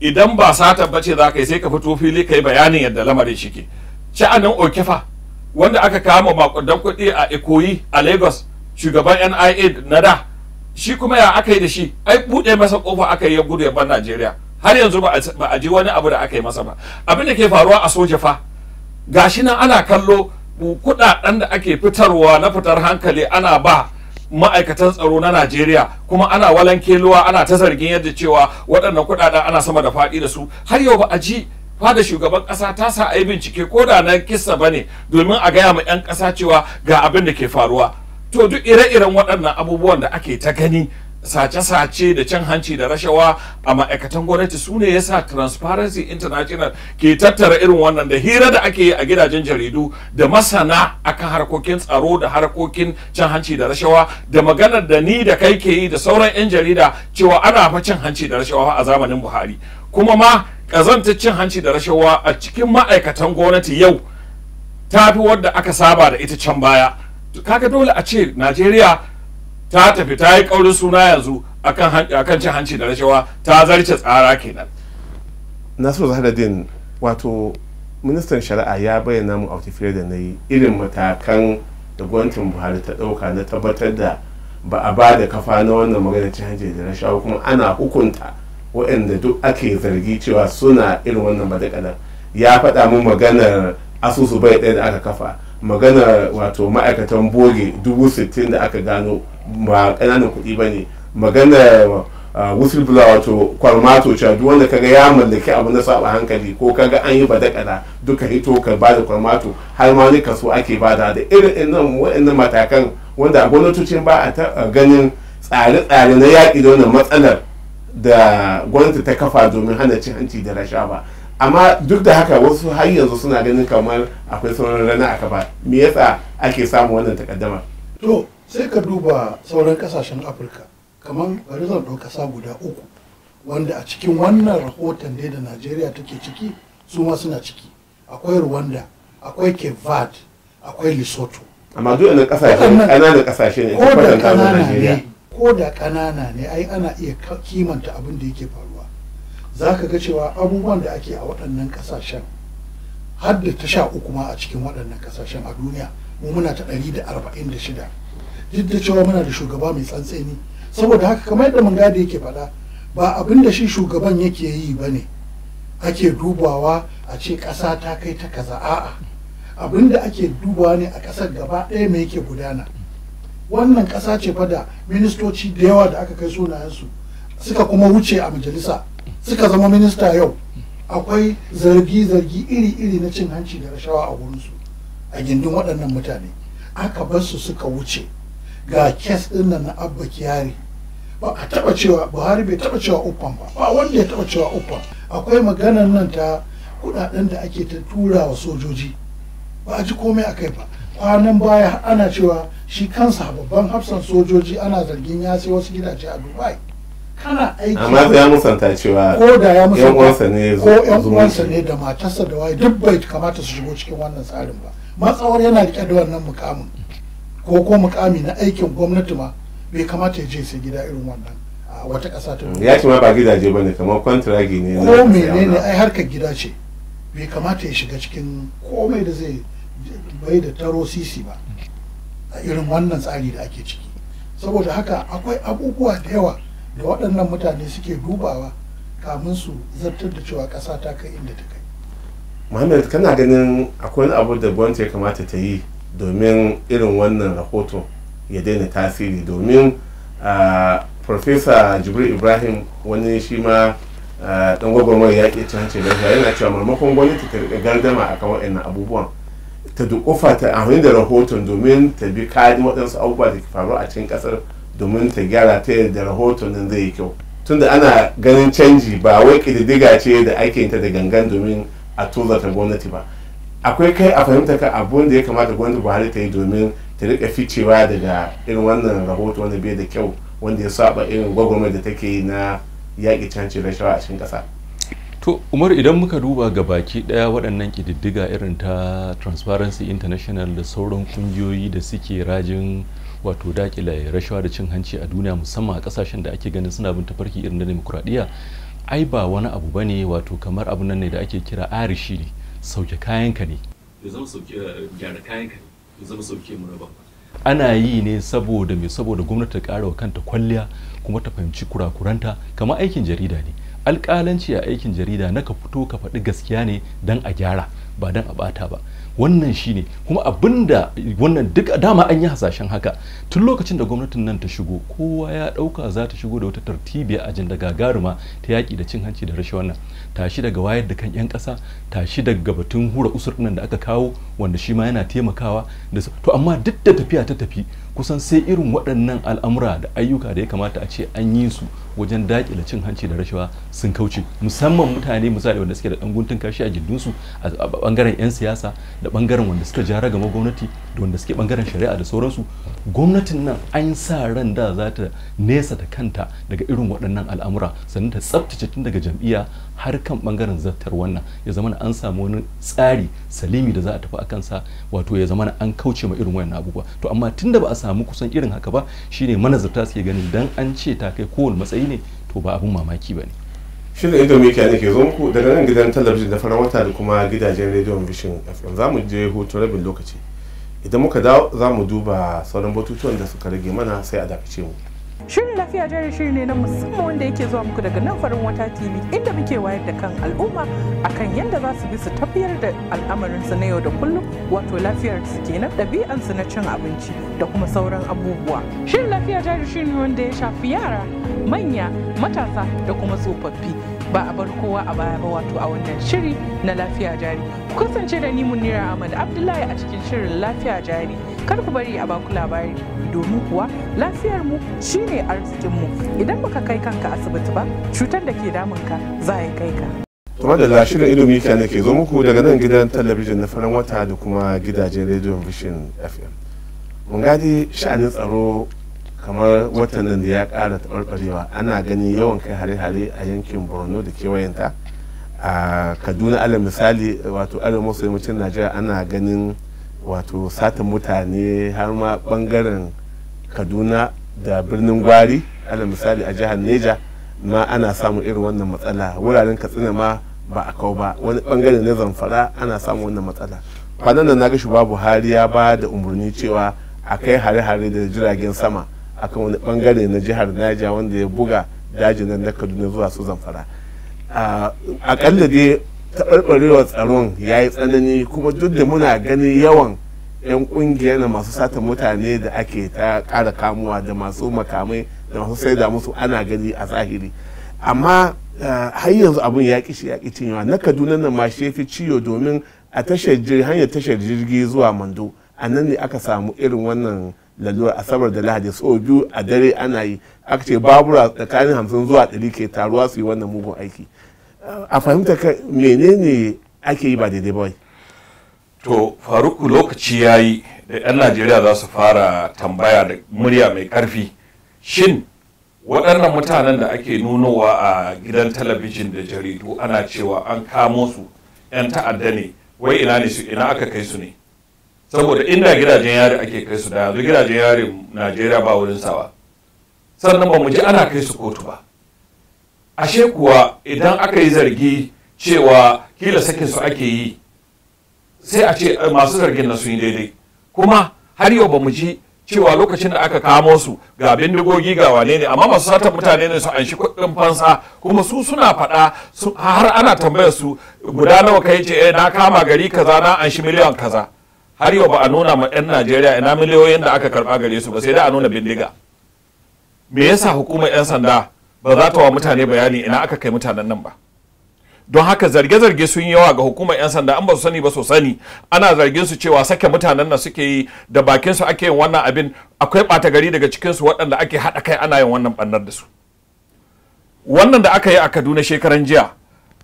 idan ba sata bace za ka yi, sai ka fito fili ka yi bayanin yadda lamarin shi ke. Sha'anin Okefa, wanda aka kama makudan kuɗi a Ikoyi a Lagos, shugaban NIA na da, shi kuma ya aka yi da shi? Ai buɗe masa kofa aka yi ya gudu ya bar Najeriya, har yanzu ba a ji wani abu da aka yi masa ba. Abin da ke faruwa a soja fa, gashi nan ana kallo, kuɗaɗen da ake fitarwa na fitar hankali ana ba ma'aikatan tsaro na Najeriya, kuma ana walankeluwa, ana ta zargin yadda cewa waɗannan kuɗaɗen ana sama da faɗi da su. Har yau ba a ji fada shugaban ƙasa ta sa a yi bincike ko da na kisa ba ne, domin a gaya ma 'yan ƙasa cewa ga abin da ke faruwa. To, duk ire-iren waɗannan abubuwan da ake ta gani, sace-sace da cin hanci da rashawa a ma'aikatan gwamnati, su ne yasa Transparency International ke tattara irin wannan da hira da ake yi a gidajen jaridu da masana akan harkokin tsaro da harkokin cin hanci da rashawa, da maganar da ni da kai ke yi da sauran 'yan jarida cewa ana fa cin hanci da rashawa a zamanin Buhari. Kuma ma ƙazantar cin hanci da rashawa a cikin ma'aikatan gwamnati yau ta fi wadda aka saba da ita can baya. Kaga dole a ce Najeriya ta tafi ta yi kaurin suna yanzu akan cin hanci da rashawa, ta zarce tsara kenan. Nasiru Zaharaddin, wato Ministan shari'a ya bayyana mu a tafiyar da na yi irin matakan da gwamnatin Buhari ta ɗauka na tabbatar da ba a ba da kafa na wannan magana cin hanci da rashawa, kuma ana hukunta waɗanda duk ake zargi cewa suna irin wannan badakalar. Ya faɗa mun maganar asusu bai ɗaya da aka kafa, maganar wato ma'aikatan boge 60,000 da aka gano ba ƙananan kuɗi ba ne, maganar whistleblower wato kwarmato, cewa duk wanda kaga ya mallaki abu na saba hankali ko kaga an yi badakala duka hito ka bada kwarmato, har ma wani kaso ake bada da irin nan waɗannan matakan wanda a gwamnatocin ba a ganin tsare-tsare na yaƙi da wannan matsalar da gwamnati ta kafa domin hana cin hanci da rashawa ba. Amma duk da haka wasu har yanzu suna ganin kamar akwai sauran rana a kafa. Me yasa ake samun wannan takaddama? To sai ka duba sauran kasashen Afirka, kamar bari zan ɗau ƙasa guda uku wanda a cikin wannan rahoton dai da Najeriya take ciki su ma suna ciki. Akwai Rwanda, akwai Cape Verde, akwai Lesotho. Amma duk wannan kasashe ƙananan kasashe ne ko da ƙanana ne, ko da ƙanana ne ai ana iya kimanta abin da yake faruwa. Za ka ga cewa abubuwan da ake a waɗannan ƙasashen har da ta 13 ma a cikin waɗannan ƙasashen a duniya, mu muna ta 146, duk da cewa muna da shugaba mai tsantseni. Saboda haka kamar yadda Mungadi yake faɗa, ba abin da shi shugaban yake yi ba ne ake dubawa a ce ƙasa ta kai ta kaza, a'a, abin da ake dubawa ne a ƙasar gaba ɗaya me yake gudana. Wannan ƙasa ce fa da ministoci da yawa da aka kai sunayensu suka kuma wuce a majalisa suka zama minista yau, akwai zargi-zargi iri-iri na cin hanci da rashawa a wurinsu a gindin waɗannan mutane, aka bar su suka wuce. Ga kes ɗin nan na Abba Kyari, ba a taɓa cewa Buhari bai taɓa cewa uffan ba, ba wanda ya taɓa cewa uffan. Akwai maganar nan ta kuɗaɗen da ake ta tura wa sojoji, ba a ji komai a kai ba. Kwanan baya ana cewa shi kansa babban hafsan sojoji ana zargin ya sai wasu gidaje a Dubai. Kana aiki amma ya musanta cewa ko da ya yan uwansa ne, ko yan uwansa ne da matarsa da waye, duk bai kamata su shigo cikin wannan tsarin ba. Matsawar yana rike da wannan mukamin ko mukami na aikin gwamnati ma bai kamata ya je sai gida irin wannan a wata ƙasa ta ya ce ma ba gidaje bane, kamar kwantiragi ne ko menene, ai harkar gida ce, bai kamata ya shiga cikin komai da zai bai da taro sisi ba a irin wannan tsari da ake ciki. Saboda haka akwai abubuwa da yawa da waɗannan mutane suke dubawa kamun su zartar da cewa ƙasa ta kai inda ta kai. Muhammad, kana ganin akwai wani abu da gwamnati ya kamata ta yi domin irin wannan rahoto ya daina tasiri? Domin Farfesa Jibril Ibrahim, wani shi ma dan gwagwarmar yaƙi cin hanci da rashawa, yana cewa maimakon gwamnati ta riƙa gardama akan waɗannan abubuwan, ta dukufa ta amfani da rahoton domin ta bi kadin waɗansu abubuwa da ke faruwa a cikin ƙasar domin ta gyara ta yadda rahoton nan zai yi kyau, tunda ana ganin canji ba wai ƙididdiga ce da ake yin ta da gangan domin a tozarta gwamnati ba. Akwai kai a fahimta ka abun da ya kamata gwamnati Buhari ta yi domin ta rika ficewa daga irin wannan rahoto wanda bai da kyau, wanda ya saba irin gwagwarmar da take yi na yaƙi canci rashawa a cikin ƙasa? To Umar, idan muka duba ga baki daya waɗannan ƙididdiga irin ta Transparency International da sauran ƙungiyoyi da suke rajin wato dakile rashawa da cin hanci a duniya, musamman a ƙasashen da ake ganin suna bin tafarki irin na demokuraɗiyya, ai ba wani abu bane, wato kamar abun nan ne da ake kira arishi ne, sauke kayanka ne ya zama sauke, gyara kayanka ne ya zama sauke mu raba. Ana yi ne saboda me? Saboda gwamnati ta ƙara wa kanta kwalliya kuma ta fahimci kurakuranta. Kamar aikin jarida ne, alƙalanci a aikin jarida na ka fito ka faɗi gaskiya ne don a gyara, ba don a ɓata ba. Wannan shine kuma abinda wannan duk dama an yi hasashen haka tun lokacin da gwamnatin nan ta shigo. Kowa ya ɗauka za ta shigo da wata tartibiya ajanda gagaruma ta yaƙi da cin hanci da rashawa nan, tashi daga wayar da kan 'yan ƙasa, tashi daga batun hura usur nan da aka kawo wanda shi ma yana taimakawa da to. Amma duk da tafiya ta tafi, kusan sai irin waɗannan al'amura da ayyuka da ya kamata a ce an yi su wajen daƙile cin hanci da rashawa sun kauce, musamman mutane misali wanda suke da ɗan guntun kashi a gindinsu a ɓangaren 'yan siyasa da ɓangaren wanda suka ja ragama gwamnati da wanda suke ɓangaren shari'a da sauransu. Gwamnatin nan an sa ran da za ta nesa ta kanta daga irin waɗannan al'amura, sannan ta tsaftace tun daga jam'iyya har kan ɓangaren zartar wannan, ya zama an samu wani tsari salimi da za a tafi a kansa, wato ya zama an kauce ma irin wayannan abubuwa. To amma tunda ba a samu kusan irin haka ba, shine manazarta suke ganin dan an ce ta kai kowane matsayi ne, to ba abun mamaki ba ne. Shirin Idon Mikiya ne ke zo muku daga nan gidan talabijin da farin wata da kuma gidajen rediyon Vision FM. Za mu je hutu rabin lokaci. Idan muka dawo za mu duba sauran batutuwan da suka rage mana, sai a dakace mu. Shirin Lafiya Jari shiri ne na musamman wanda yake zuwa muku daga nan Farin Wata TV, inda muke wayar da kan al'umma akan yadda za su bi su tafiyar da al'amarinsu na yau da kullum, wato lafiyar su kenan, ɗabi'ansu na cin abinci da kuma sauran abubuwa. Shirin Lafiya Jari shiri ne wanda ya shafi yara, manya, matasa da kuma tsofaffi. Ba a bar kowa a baya ba, wato a wannan shiri na Lafiya Jari. Ku kasance da ni, Munira Ahmad Abdullahi, a cikin shirin Lafiya Jari. Kar ku bari a baku labari, domin kuwa lafiyar mu shine arzikin mu. Idan baka kai kanka asibiti ba, cutar da ke damunka za ya kai ka. Kuma da shirin Idon Mikiya ne ke zo muku daga nan gidan talabijin na farin wata da kuma gidajen rediyon Vision FM. Mun gadi sha'anin tsaro kamar watan nan da ya ƙara taɓarɓarewa. Ana ganin yawan kai hare-hare a yankin Borno da kewayenta, a Kaduna alal misali, wato arewa maso yammacin Najeriya, ana ganin wato satan mutane har ma bangaren Kaduna da Birnin Gwari alal misali, a jihar Neja ma ana samun irin wannan matsala, wuraren Katsina ma ba a kau ba, wani bangare na Zamfara ana samun wannan matsala. Kwanan nan na ga shugaba Buhari ya ba da umarni cewa a kai hare-hare da jiragen sama akan wani bangare na jihar Niger wanda ya buga dajin nan na Kaduna zuwa su Zamfara. Akalla dai taɓarɓarewar tsaron ya yi tsanani, kuma duk da muna ganin yawan 'yan ƙungiyar na masu sata mutane da ake ta ƙara kamuwa, da masu makamai da masu saida musu, ana gani a zahiri, amma har yanzu abun ya ƙi ya ƙi cinyewa. Na Kaduna nan ma shi fi ciyo, domin a tashar hanyar tashar jirgi zuwa Mando, a nan ne aka samu irin wannan lalurar, Asabar da Lahadi, sau biyu a dare ana yi. Aka ce babura tsakanin 50 zuwa 100 ke taruwa su yi wannan mugun aiki. A fahimta ka, menene ake yi ba daidai ba? To Faruku, lokaci ya yi da 'yan Najeriya za su fara tambaya da murya mai karfi: shin waɗannan mutanen da ake nunowa a gidan talabijin da jaridu ana cewa an kamo su 'yan ta'adda ne, wai ina ne su, ina aka kai su ne? Saboda inda gidajen yari ake kai su, da yanzu gidajen yari Najeriya ba wurin sawa. Sannan ba mu ji ana kai su kotu ba. Ashe kuwa idan aka yi zargi cewa kila sakin su ake yi, sai a ce masu zargin na sun yi daidai. Kuma har yau ba mu ji cewa lokacin da aka kamo su ga bindigogi, ga wane ne, amma masu satan mutane ne su anshi kuɗin fansa. Kuma su suna faɗa, har ana tambayar su guda nawa kai, ce eh na kama gari kaza, na anshi miliyan kaza. Har yau ba a nuna ma 'yan Najeriya ina miliyoyin da aka karɓa gare su ba, sai dai a nuna bindiga. Me yasa hukumar 'yan sanda ba za ta wa mutane bayani ina aka kai mutanen nan ba? Don haka zarge-zarge sun yi yawa ga hukumar 'yan sanda. An ba su sani ba su sani, ana zargin su cewa sake mutanen nan suke yi, da bakin su ake yin wannan abin. Akwai ɓata gari daga cikin su waɗanda ake haɗa kai ana yin wannan ɓannar da su. Wannan da aka yi a Kaduna shekaran jiya,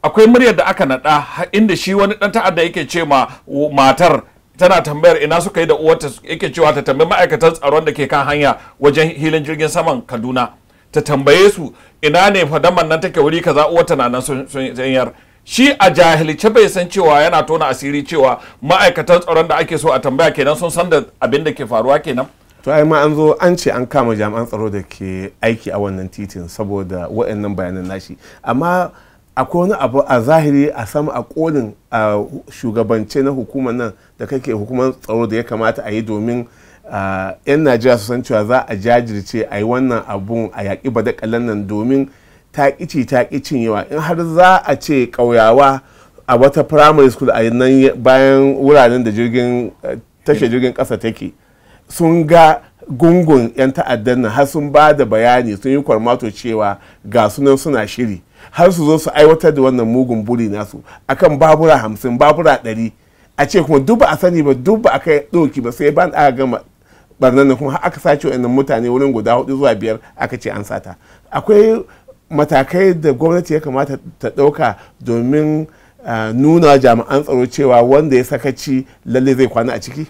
akwai muryar da aka naɗa inda shi wani ɗan ta'adda yake ce ma matar, tana tambayar ina suka yi da uwarta, yake cewa ta tambayi ma'aikatan tsaron da ke kan hanya wajen hilin jirgin saman Kaduna, ta tambaye su ina ne fadaman nan take wuri kaza, uwarta na nan sun yar. Shi a jahilce bai san cewa yana tona asiri cewa ma'aikatan tsaron da ake so a tambaya kenan sun san da abin da ke faruwa kenan. To ai ma an zo an ce an kama jami'an tsaro da ke aiki a wannan titin saboda waɗannan bayanan nashi. Amma akwai wani abu a zahiri a sama, a kolin a shugabance na hukumar nan da kake, hukumar tsaro, da ya kamata a yi domin 'yan Najeriya su san cewa za a jajirce a yi wannan abun, a yaƙi badakalan nan, domin ta ƙici ta ƙi cinyewa. In har za a ce ƙauyawa a wata primary school a nan bayan wuraren da jirgin tashar jirgin ƙasa take sun ga gungun 'yan ta'addan nan, har sun ba da bayani, sun yi kwarmato cewa ga sunan suna shiri, har su zo su aiwatar da wannan mugun buri nasu akan babura 50, babura 100, a ce kuma duk ba a sani ba, duk ba a kai ɗauki ba, sai ban aka gama barnan nan kuma har aka sace wa'annan mutane wurin guda hudu zuwa biyar, aka ce an sata. Akwai matakai da gwamnati ya kamata ta ɗauka domin nuna jami'an tsaro cewa wanda ya sakaci lalle zai kwana a ciki.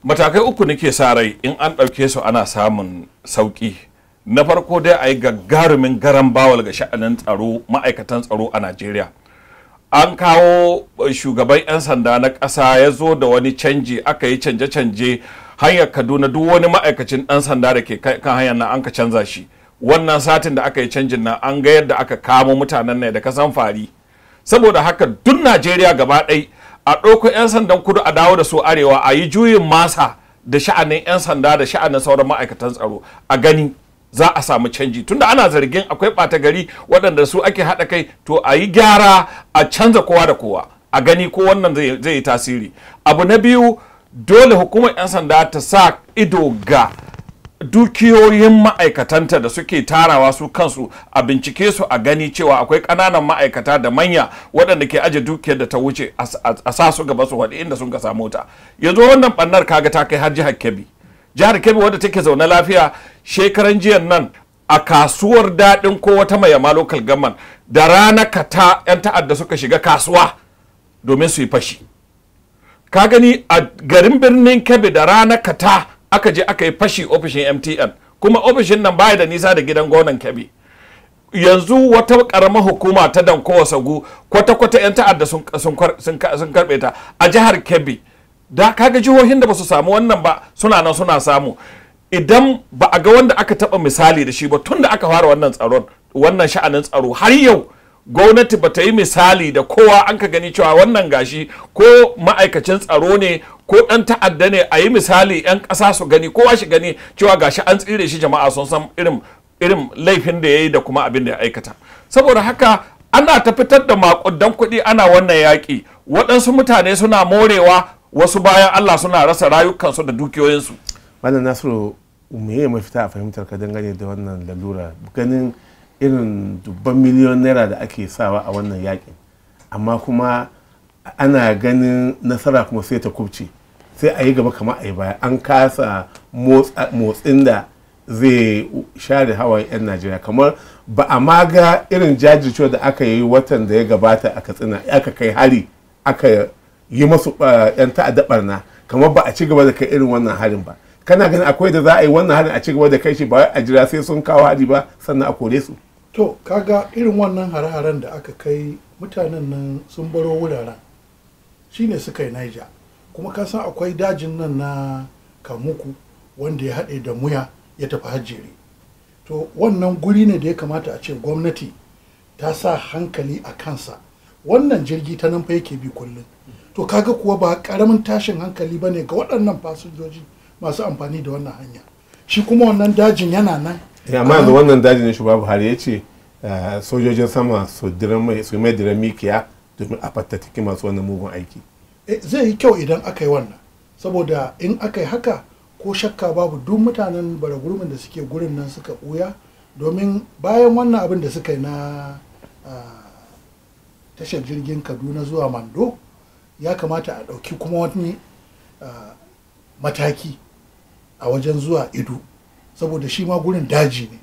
Matakai uku nake sa rai in an ɗauke su ana samun sauƙi. Na farko dai, a yi gagarumin garan bawal ga sha'anin tsaro, ma'aikatan tsaro a Najeriya. An kawo shugaban 'yan sanda na ƙasa, ya zo da wani canji, aka yi canje-canje hanyar Kaduna, duk wani ma'aikacin ɗan sanda da ke kan hanyar nan an ka canza shi. Wannan satin da aka yi canjin nan an ga yadda aka kamo mutanen ne da kasan fari. Saboda haka duk Najeriya gaba ɗai a ɗauko 'yan sandan kudu a dawo da su arewa, a yi juyin masa da sha'anin 'yan sanda da sha'anin sauran ma'aikatan tsaro, a gani za a samu canji. Tunda ana zargin akwai ɓata gari waɗanda su ake haɗa kai, to a yi gyara a canza kowa da kowa, a gani ko wannan zai yi tasiri. Abu na biyu, dole hukumar 'yan sanda ta sa ido ga dukiyoyin ma'aikatanta da suke tarawa su kansu, a bincike su a gani cewa akwai ƙananan ma'aikata da manya waɗanda ke aje dukiyar da ta wuce, a sa su gaba su waɗi inda sun ka samu ta. Yanzu wannan ɓannar kaga ta kai har jihar Kebbi. Jihar Kebbi wadda take zaune lafiya, shekaran jiyan nan a kasuwar Daɗin ko wata mai yama local government, da rana kata 'yan ta'adda suka shiga kasuwa domin su yi fashi. Ka gani a garin Birnin Kebbi da rana kata aka je aka yi fashi ofishin MTN, kuma ofishin nan baya da nisa da gidan gwamnan Kebbi. Yanzu wata karamar hukuma ta Dankowa Sagu, kwata-kwata 'yan ta'adda sun karbe ta a jihar Kebbi. Da kaga jihohin da ba su samu wannan ba suna nan suna samu. Idan ba a ga wanda aka taba misali da shi ba tun da aka fara wannan tsaron, wannan sha'anin tsaro, har yau gwamnati ba ta yi misali da kowa an ka gani cewa wannan gashi ko ma'aikacin tsaro ne ko ɗan ta'adda ne, a yi misali 'yan ƙasa su gani, kowa shi gani cewa gashi an tsire shi, jama'a sun san irin laifin da ya yi da kuma abin da ya aikata. Saboda haka ana ta fitar da maƙudan kuɗi ana wannan yaƙi, waɗansu mutane suna morewa, wasu bayan Allah suna rasa rayukansu da dukiyoyinsu. Malam Nasiru, meye mafita a fahimtar ka dangane da wannan lalura, ganin irin dubban miliyon naira da ake sawa a wannan yakin, amma kuma ana ganin nasara kuma sai ta kubce, sai a yi gaba kamar a yi baya, an kasa motsin da zai share hawayen 'yan Najeriya, kamar ba a ma ga irin jajircewa da aka yi watan da ya gabata a Katsina, aka kai hari aka yi masu 'yan ta'adda barna, kamar ba a ci gaba da kai irin wannan harin ba. Kana ganin akwai da za a yi wannan harin a ci gaba da kai shi, ba a jira sai sun kawo hari ba sannan a kore su? To kaga irin wannan hare-haren da aka kai, mutanen nan sun baro wuraren shine suka yi Niger. Kuma ka san akwai dajin nan na Kamuku wanda ya haɗe da Muya ya tafi Hajjere. To wannan guri ne da ya kamata a ce gwamnati ta sa hankali a kansa. Wannan jirgi ta nan fa yake bi kullum. To kaga kuwa ba karamin tashin hankali ba ne ga waɗannan fasinjoji masu amfani da wannan hanya. Shi kuma wannan dajin yana nan. Amma yanzu wannan dajin ne shugaba Buhari ya ce sojojin sama su mai diran mikiya domin a fattattaki masu wannan mugun aiki. Zai yi kyau idan aka yi wannan, saboda in aka yi haka ko shakka babu duk mutanen baragurmin da suke gurin nan suka ɓuya, domin bayan wannan abin da suka yi na tashar jirgin Kaduna zuwa Mando, ya kamata a ɗauki kuma wani mataki a wajen zuwa Ido, saboda shi ma gurin daji ne.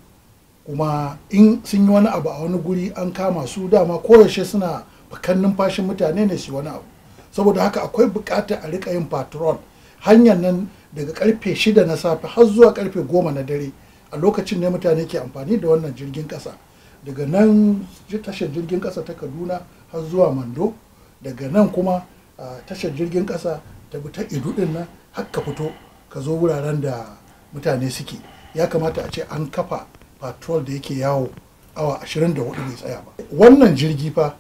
Kuma in sun yi wani abu a wani guri an kama su, dama koyaushe suna bakan numfashin mutane ne su wani abu. Saboda haka akwai bukata a rika yin patrol hanyar nan daga karfe 6 na safe har zuwa karfe 10 na dare. A lokacin ne mutane ke amfani da wannan jirgin kasa, daga nan tashar jirgin kasa ta Kaduna har zuwa Mando, daga nan kuma tashar jirgin kasa ta bi ta Idu din nan har ka fito ka zo wuraren da mutane suke. Ya kamata a ce an kafa patrol da yake yawo awa 24 bai tsaya ba. Wannan jirgi fa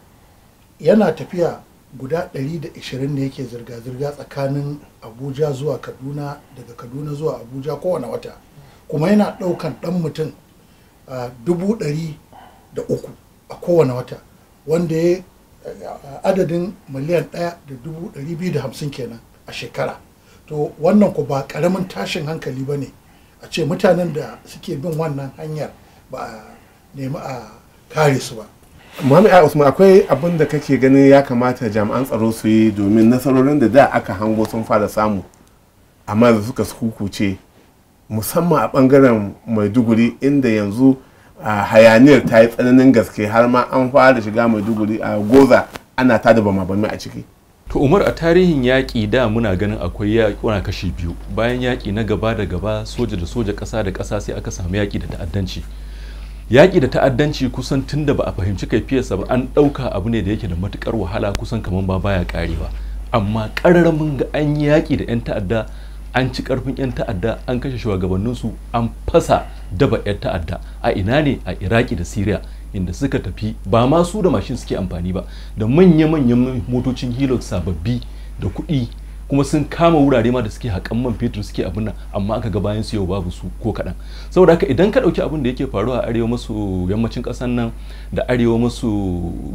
yana tafiya guda 120 ne yake zirga-zirga tsakanin Abuja zuwa Kaduna, daga Kaduna zuwa Abuja kowane wata, kuma yana ɗaukan ɗan mutum 300,000 a kowane wata, wanda ya adadin 1,250,000 kenan a shekara. To wannan ku ba ƙaramin tashin hankali ba ne a ce mutanen da suke bin wannan hanyar ba a nemi a kare su ba. Muhammad A. Usman, akwai abin da kake ganin ya kamata jami'an tsaro su yi domin nasarorin da da aka hango sun fara samu amma da suka kukuce, musamman a bangaren Maiduguri inda yanzu hayaniyar ta yi tsananin gaske, har ma an fara shiga Maiduguri a Goza ana tada bama-bami a ciki? To Umar, a tarihin yaƙi da muna ganin akwai yaƙuna kashi biyu. Bayan yaƙi na gaba da gaba, soja da soja, ƙasa da ƙasa, sai aka samu yaƙi da ta'addanci. Yaƙi da ta'addanci kusan tun da ba a fahimci kaifiyarsa ba, an ɗauka abu ne da yake da matuƙar wahala, kusan kamar ba baya ƙarewa. Amma ƙarar mun ga an yi yaƙi da 'yan ta'adda, An ci karfin 'yan ta'adda, an kashe shugabanninsu, an fasa daba 'yan ta'adda. A ina ne? A Iraki da Syria, inda suka tafi ba ma su da mashin suke amfani ba, da manya-manyan motocin Hilux sababbi da kuɗi, kuma sun kama wurare ma da suke haƙan man fetur suke abin nan, amma aka ga bayan su yau babu su ko kaɗan. Saboda haka idan ka ɗauki abin da yake faruwa a arewa maso yammacin ƙasar nan da arewa maso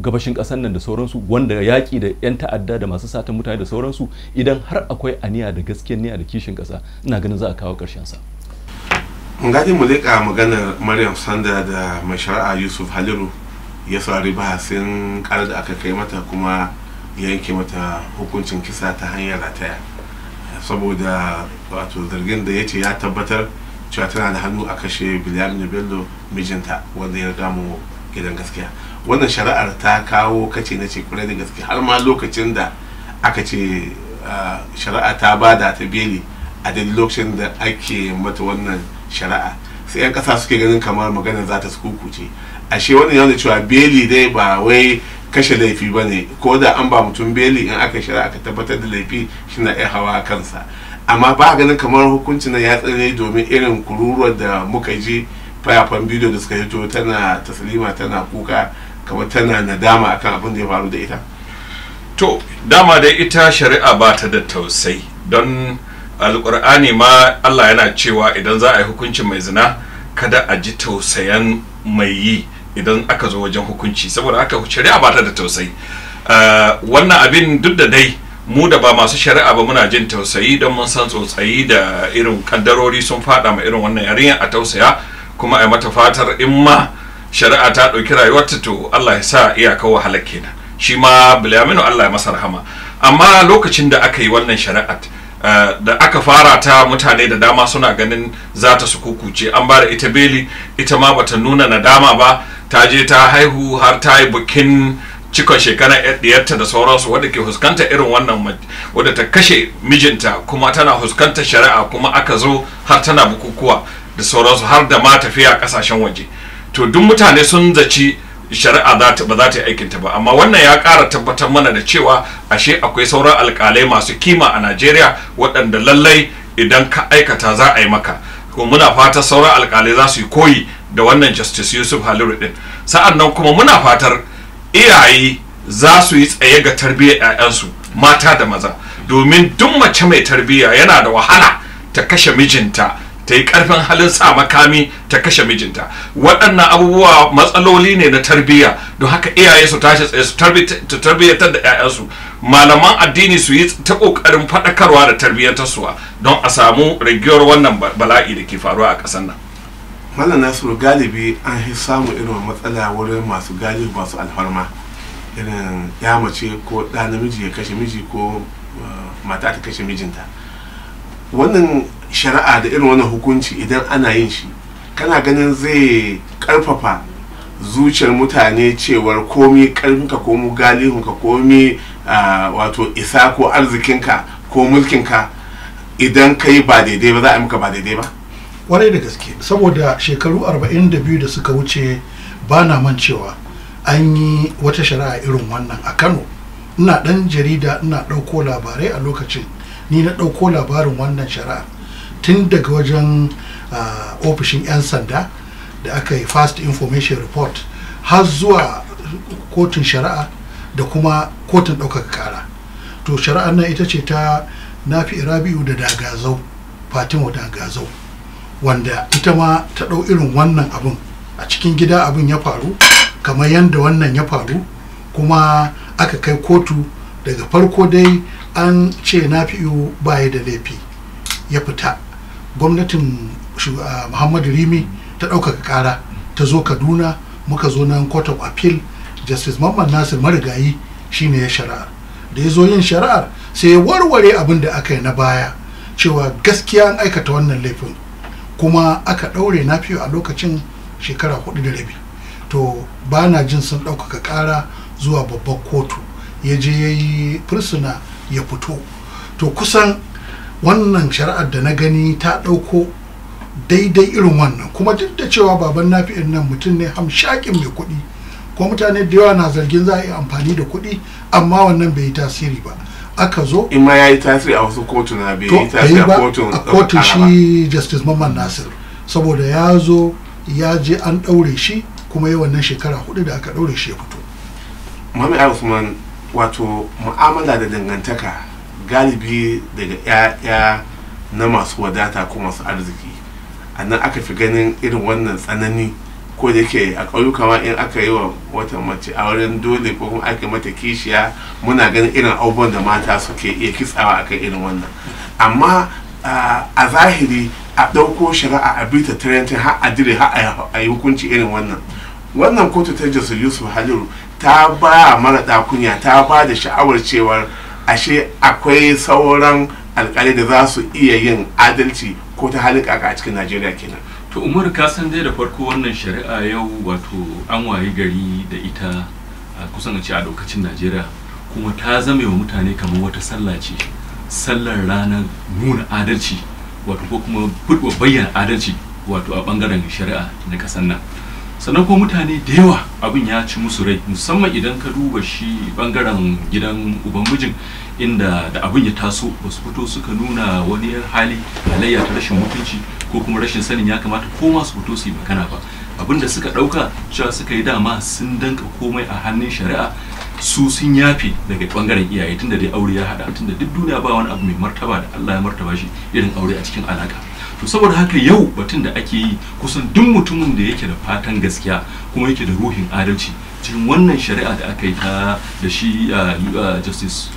gabashin ƙasar nan da sauransu, wanda yaƙi da 'yan ta'adda da masu satan mutane da sauransu, idan har akwai aniya da gaskiyar niyya da kishin ƙasa, ina ganin za a kawo ƙarshen sa. Mun gadi mu leƙa maganar Maryam Sanda da mai shari'a Yusuf Haliru ya saurari bahasin ƙarar da aka kai mata kuma yanke mata hukuncin kisa ta hanyar rataya, saboda wato zargin da ya ce ya tabbatar cewa tana da hannu a kashe Bilyamin Bello mijinta wanda ya riga mu gidan gaskiya. Wannan shari'ar ta kawo kace na ce kwarai da gaske, har ma lokacin da aka ce shari'a ta bada ta beli a daidai lokacin da ake mata wannan shari'a, sai 'yan kasa suke ganin kamar magana za ta kukuce. Ashe wannan yana cewa beli dai ba wai kashe laifi ba ne, ko da an ba mutum beli in aka shari'a aka tabbatar da laifi shi na iya hawa kansa. Amma ba ganin kamar hukuncin nan ya tsane domin irin kururuwar da muka ji fayafan bidiyo da suka hito, tana taslima tana kuka kamar tana nadama akan abin da ya faru da ita. To dama dai ita shari'a ba ta da tausayi, don alkur'ani ma Allah yana cewa idan za a yi hukuncin mai zina kada a ji tausayan mai yi idan aka zo wajen hukunci. Saboda haka shari'a ba ta da tausayi. Wannan abin duk da dai mu da ba masu shari'a ba muna jin tausayi, don mun san tsotsayi da irin kaddarori sun fada ma irin wannan yarinya, a tausaya kuma a mata fatar in ma shari'a ta ɗauki rayuwarta to Allah ya sa iyaka wahala kenan. Shi ma Bilyaminu Allah ya masa rahama. Amma lokacin da aka yi wannan shari'at, da aka fara ta, mutane da dama suna ganin za ta su kukuce. An ba da ita beli, ita ma bata nuna nadama ba, ta je ta haihu har ta yi bikin cikon shekara diyarta da sauransu, wadda ke huskanta irin wannan, wadda ta kashe mijinta kuma tana huskantar shari'a, kuma aka zo har tana bukukuwa da sauransu, har da ma tafiya kasashen waje. To duk mutane sun zaci shari'a ba za ta yi aikinta ba, amma wannan ya ƙara tabbatar mana da cewa ashe akwai sauran alƙalai masu kima a Najeriya waɗanda lallai idan ka aikata za a yi maka. Kuma muna fatar sauran alƙalai za su yi koyi da wannan Justice Yusuf Haliru din. Sa'an nan kuma muna fatar iyaye za su yi tsaye ga tarbiyyar 'ya'yansu mata da maza, domin duk mace mai tarbiyya yana da wahala ta kashe mijinta, ta yi karfin halin sa makami ta kashe mijinta. Waɗannan abubuwa matsaloli ne na tarbiyya, don haka iyaye su tashi tsaye su tarbiyyatar da 'ya'yansu, malaman addini su yi ta ƙoƙarin faɗakarwa da tarbiyyantarsuwa don a samu ragiyar wannan bala'i da ke faruwa a ƙasar nan. Malam Nasiru, galibi an fi samun irin matsala wurin masu galibi masu alfarma, irin ya mace ko ɗa namiji ya kashe miji ko mata ta kashe mijinta. Wannan shari'a da irin wannan hukunci idan ana yin shi, kana ganin zai karfafa zuciyar mutane cewar komi karfinka, komi galihunka, komi wato isa ko arzikinka ko mulkinka, idan ka yi ba daidai ba za a maka ba daidai ba? Kwarai da gaske, saboda shekaru 42 da suka wuce ba na mancewa an yi wata shari'a irin wannan a Kano. Ina dan jarida, ina ɗauko labarai a lokacin, ni na ɗauko labarin wannan shari'a tun daga wajen ofishin 'yan sanda da aka yi first information report har zuwa kotun shari'a da kuma kotun ɗaukaka kara. To shari'ar nan ita ce ta Nafi Rabi'u da Dagazau, Fatima Dagazau, wanda ita ma ta ɗau irin wannan abin a cikin gida. Abin ya faru kamar yadda wannan ya faru, kuma aka kai kotu. Daga farko dai an ce Nafi'u baya da laifi, ya fita. Gwamnatin Muhammadu Rimi ta ɗaukaka ƙara, ta zo Kaduna, muka zo nan Court of Appeal. Justice Mamman Nasir marigayi shine ya shari'ar. Da ya zo yin shari'ar sai ya warware abin da aka yi na baya, cewa gaskiya an aikata wannan laifin, kuma aka ɗaure Nafi'u a lokacin shekara 4.5. To ba na jin sun ɗaukaka ƙara zuwa babbar kotu, ya je ya yi fursuna ya fito. To kusan wannan shari'ar da na gani ta ɗauko daidai irin wannan. Kuma duk da cewa baban Nafi'in nan mutum ne hamshakin mai kuɗi, ko mutane da yawa na zargin za a yi amfani da kuɗi, amma wannan bai yi tasiri ba. Aka zo In ma ya yi tasiri a wasu kotuna, bai to yi tasiri a ba kotun a kotun shi Justice Mamman Nasir, saboda ya zo ya je an ɗaure shi, kuma yi wannan shekara 4 da aka ɗaure shi ya fito. Muhammad Ali Usman, wato mu'amala da dangantaka galibi daga 'ya'ya na masu wadata ko masu arziki, a nan aka fi ganin irin wannan tsanani. Ko da yake a ƙauyuka ma in aka yi wa wata mace auren dole ko kuma aka mata kishiya, muna ganin irin abubuwan da mata suke iya kitsawa akan irin wannan. Amma a zahiri a ɗauko shari'a a bi ta tirantin har a dire har a yi hukunci irin wannan. Wannan kotu ta Justice Yusuf Haliru ta ba mara ɗakunya, ta ba da sha'awar cewar ashe akwai sauran alkali da za su iya yin adalci ko ta halin kaka a cikin Najeriya kenan. To Umar, ka san dai da farko wannan shari'a yau wato an wayi gari da ita a kusan a ce a lokacin Najeriya, kuma ta zame wa mutane kamar wata sallah ce, sallar ranar nuna adalci, wato ko kuma bayyana adalci wato a bangaren shari'a na kasar nan. Sannan kuma mutane da yawa abin ya ci musu rai, musamman idan ka duba shi bangaren gidan uban mijin, inda da abin ya taso ba su fito suka nuna wani hali halayya ta rashin mutunci ko kuma rashin sanin ya kamata ko ma su fito su yi magana ba. Abin da suka dauka cewa suka yi dama sun danka komai a hannun shari'a, su sun yafe daga bangaren iyaye, tunda dai aure ya hada, tunda duk duniya ba wani abu mai martaba da Allah ya martaba shi irin aure a cikin alaka. To saboda haka yau batun da ake yi, kusan duk mutumin da yake da fatan gaskiya kuma yake da ruhin adalci cikin wannan shari'a da aka yi ta da shi Justice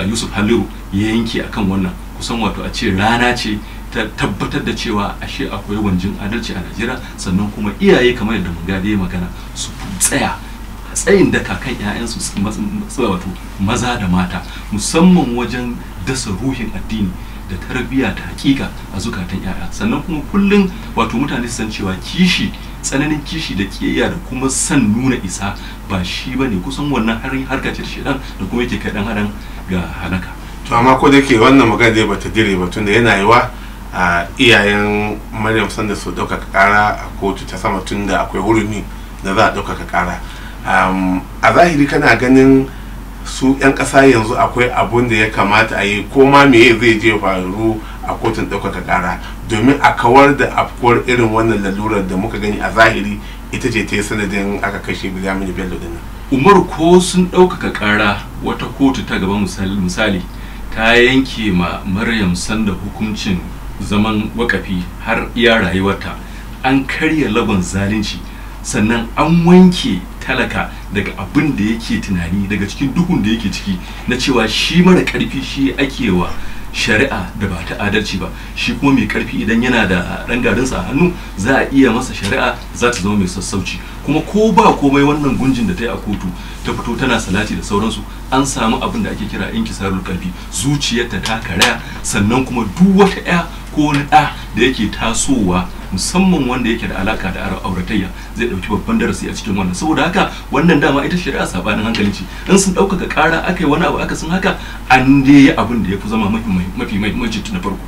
Yusuf Haliru ya yanke akan wannan, kusan wato a ce rana ce ta tabbatar da cewa ashe akwai wanjin adalci a Najeriya. Sannan kuma iyaye, kamar yadda mun gade magana, su tsaya tsayin daka kan 'ya'yansu wato maza da mata, musamman wajen dasa ruhin addini da tarbiyya ta hakika a zukatan 'ya'ya. Sannan kuma kullum wato mutane su san cewa kishi, tsananin kishi da kiyayya da kuma san nuna isa ba shi bane, kusan wannan harka ce ta shedan da kuma yake kai dan adam ga halaka. To amma ko da yake wannan magana dai bata dire ba, tunda yana yiwa a iyayen Maryam Sanda su ɗaukaka ƙara a kotu ta sama, tunda akwai hurumi da za a ɗaukaka ƙara. A zahiri kana ganin su 'yan ƙasa yanzu akwai abun da ya kamata a yi, ko ma meye zai je faru a kotun ɗaukaka ƙara, domin a kawar da afkuwar irin wannan lalurar da muka gani a zahiri ita ce ta yi sanadin aka kashe Bilyaminu Bello din nan? Umaru, ko sun ɗaukaka ƙara wata kotu ta gaba, misali ta yanke ma Maryam Sanda hukuncin zaman wakafi har iya rayuwarta, an karya lagon zalunci, sannan an wanke talaka daga abin da yake tunani, daga cikin duhun da yake ciki na cewa shi mara karfi shi ake wa shari'a da ba ta adalci ba, shi kuma mai karfi idan yana da ɗan garinsa a hannu za a iya masa shari'a za ta zama mai sassauci. Kuma ko ba komai wannan gunjin da ta yi a kotu ta fito tana salati da sauransu, an samu abin da ake kira inkisarul kalbi, zuciyarta ta karaya. Sannan kuma duk wata 'ya ko wani ɗa da yake tasowa, musamman wanda yake da alaka da auratayya, zai ɗauki babban darasi a cikin wannan. Saboda haka wannan dama ita shari'a sabanin hankali ce, in sun ɗaukaka ƙara aka yi wani abu aka sun haka, an dai yi abin da ya fi zama mafi mahimmanci tun da farko.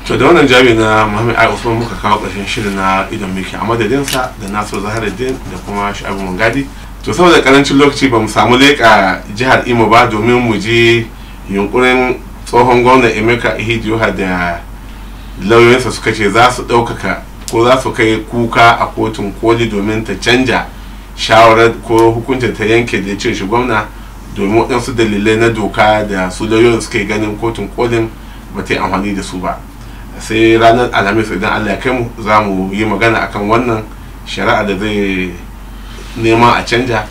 To da wannan jami na Muhammad Ali Usman muka kawo ƙarshen shirin na Idon Miki, a madadinsa da Nasiru Zaharuddin da kuma Shu'aibu Mungadi. To saboda karancin lokaci ba mu samu leƙa jihar Imo ba domin mu je yunkurin tsohon gwamnan Emeka Ihedioha da lauyoyinsa suka ce za su ɗaukaka ko za su kai kuka a kotun koli domin ta canja shawarar ko hukuncin ta yanke da cin shi gwamna, domin waɗansu dalilai na doka da su lauyoyin suke ganin kotun kolin ba ta yi amfani da su ba. Sai ranar Alhamis idan Allah ya kai mu za mu yi magana akan wannan shari'a da zai nema a canja,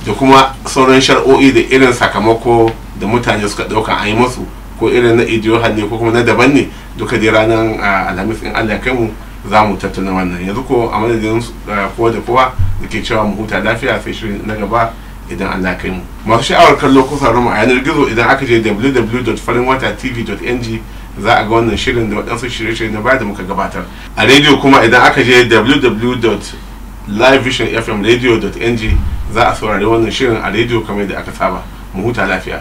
da kuma sauran shari'o'i da irin sakamako da mutane suka ɗauka an yi masu, ko irin na Ihedioha ne ko kuma na daban ne. Duka dai ranar Alhamis in Allah ya kai mu za mu tattauna wannan. Yanzu ko a madadin kowa da kowa da ke cewa mu huta lafiya, sai shirin na gaba idan Allah ya kai mu. Masu sha'awar kallo ko sauraron mu a yanar gizo, idan aka je www.farinwatatv.ng za a ga wannan shirin da waɗansu shirye-shirye na baya da muka gabatar. A rediyo kuma idan aka je www.livevisionfmradio.ng za a saurari wannan shirin a rediyo kamar yadda aka saba. Mu huta lafiya.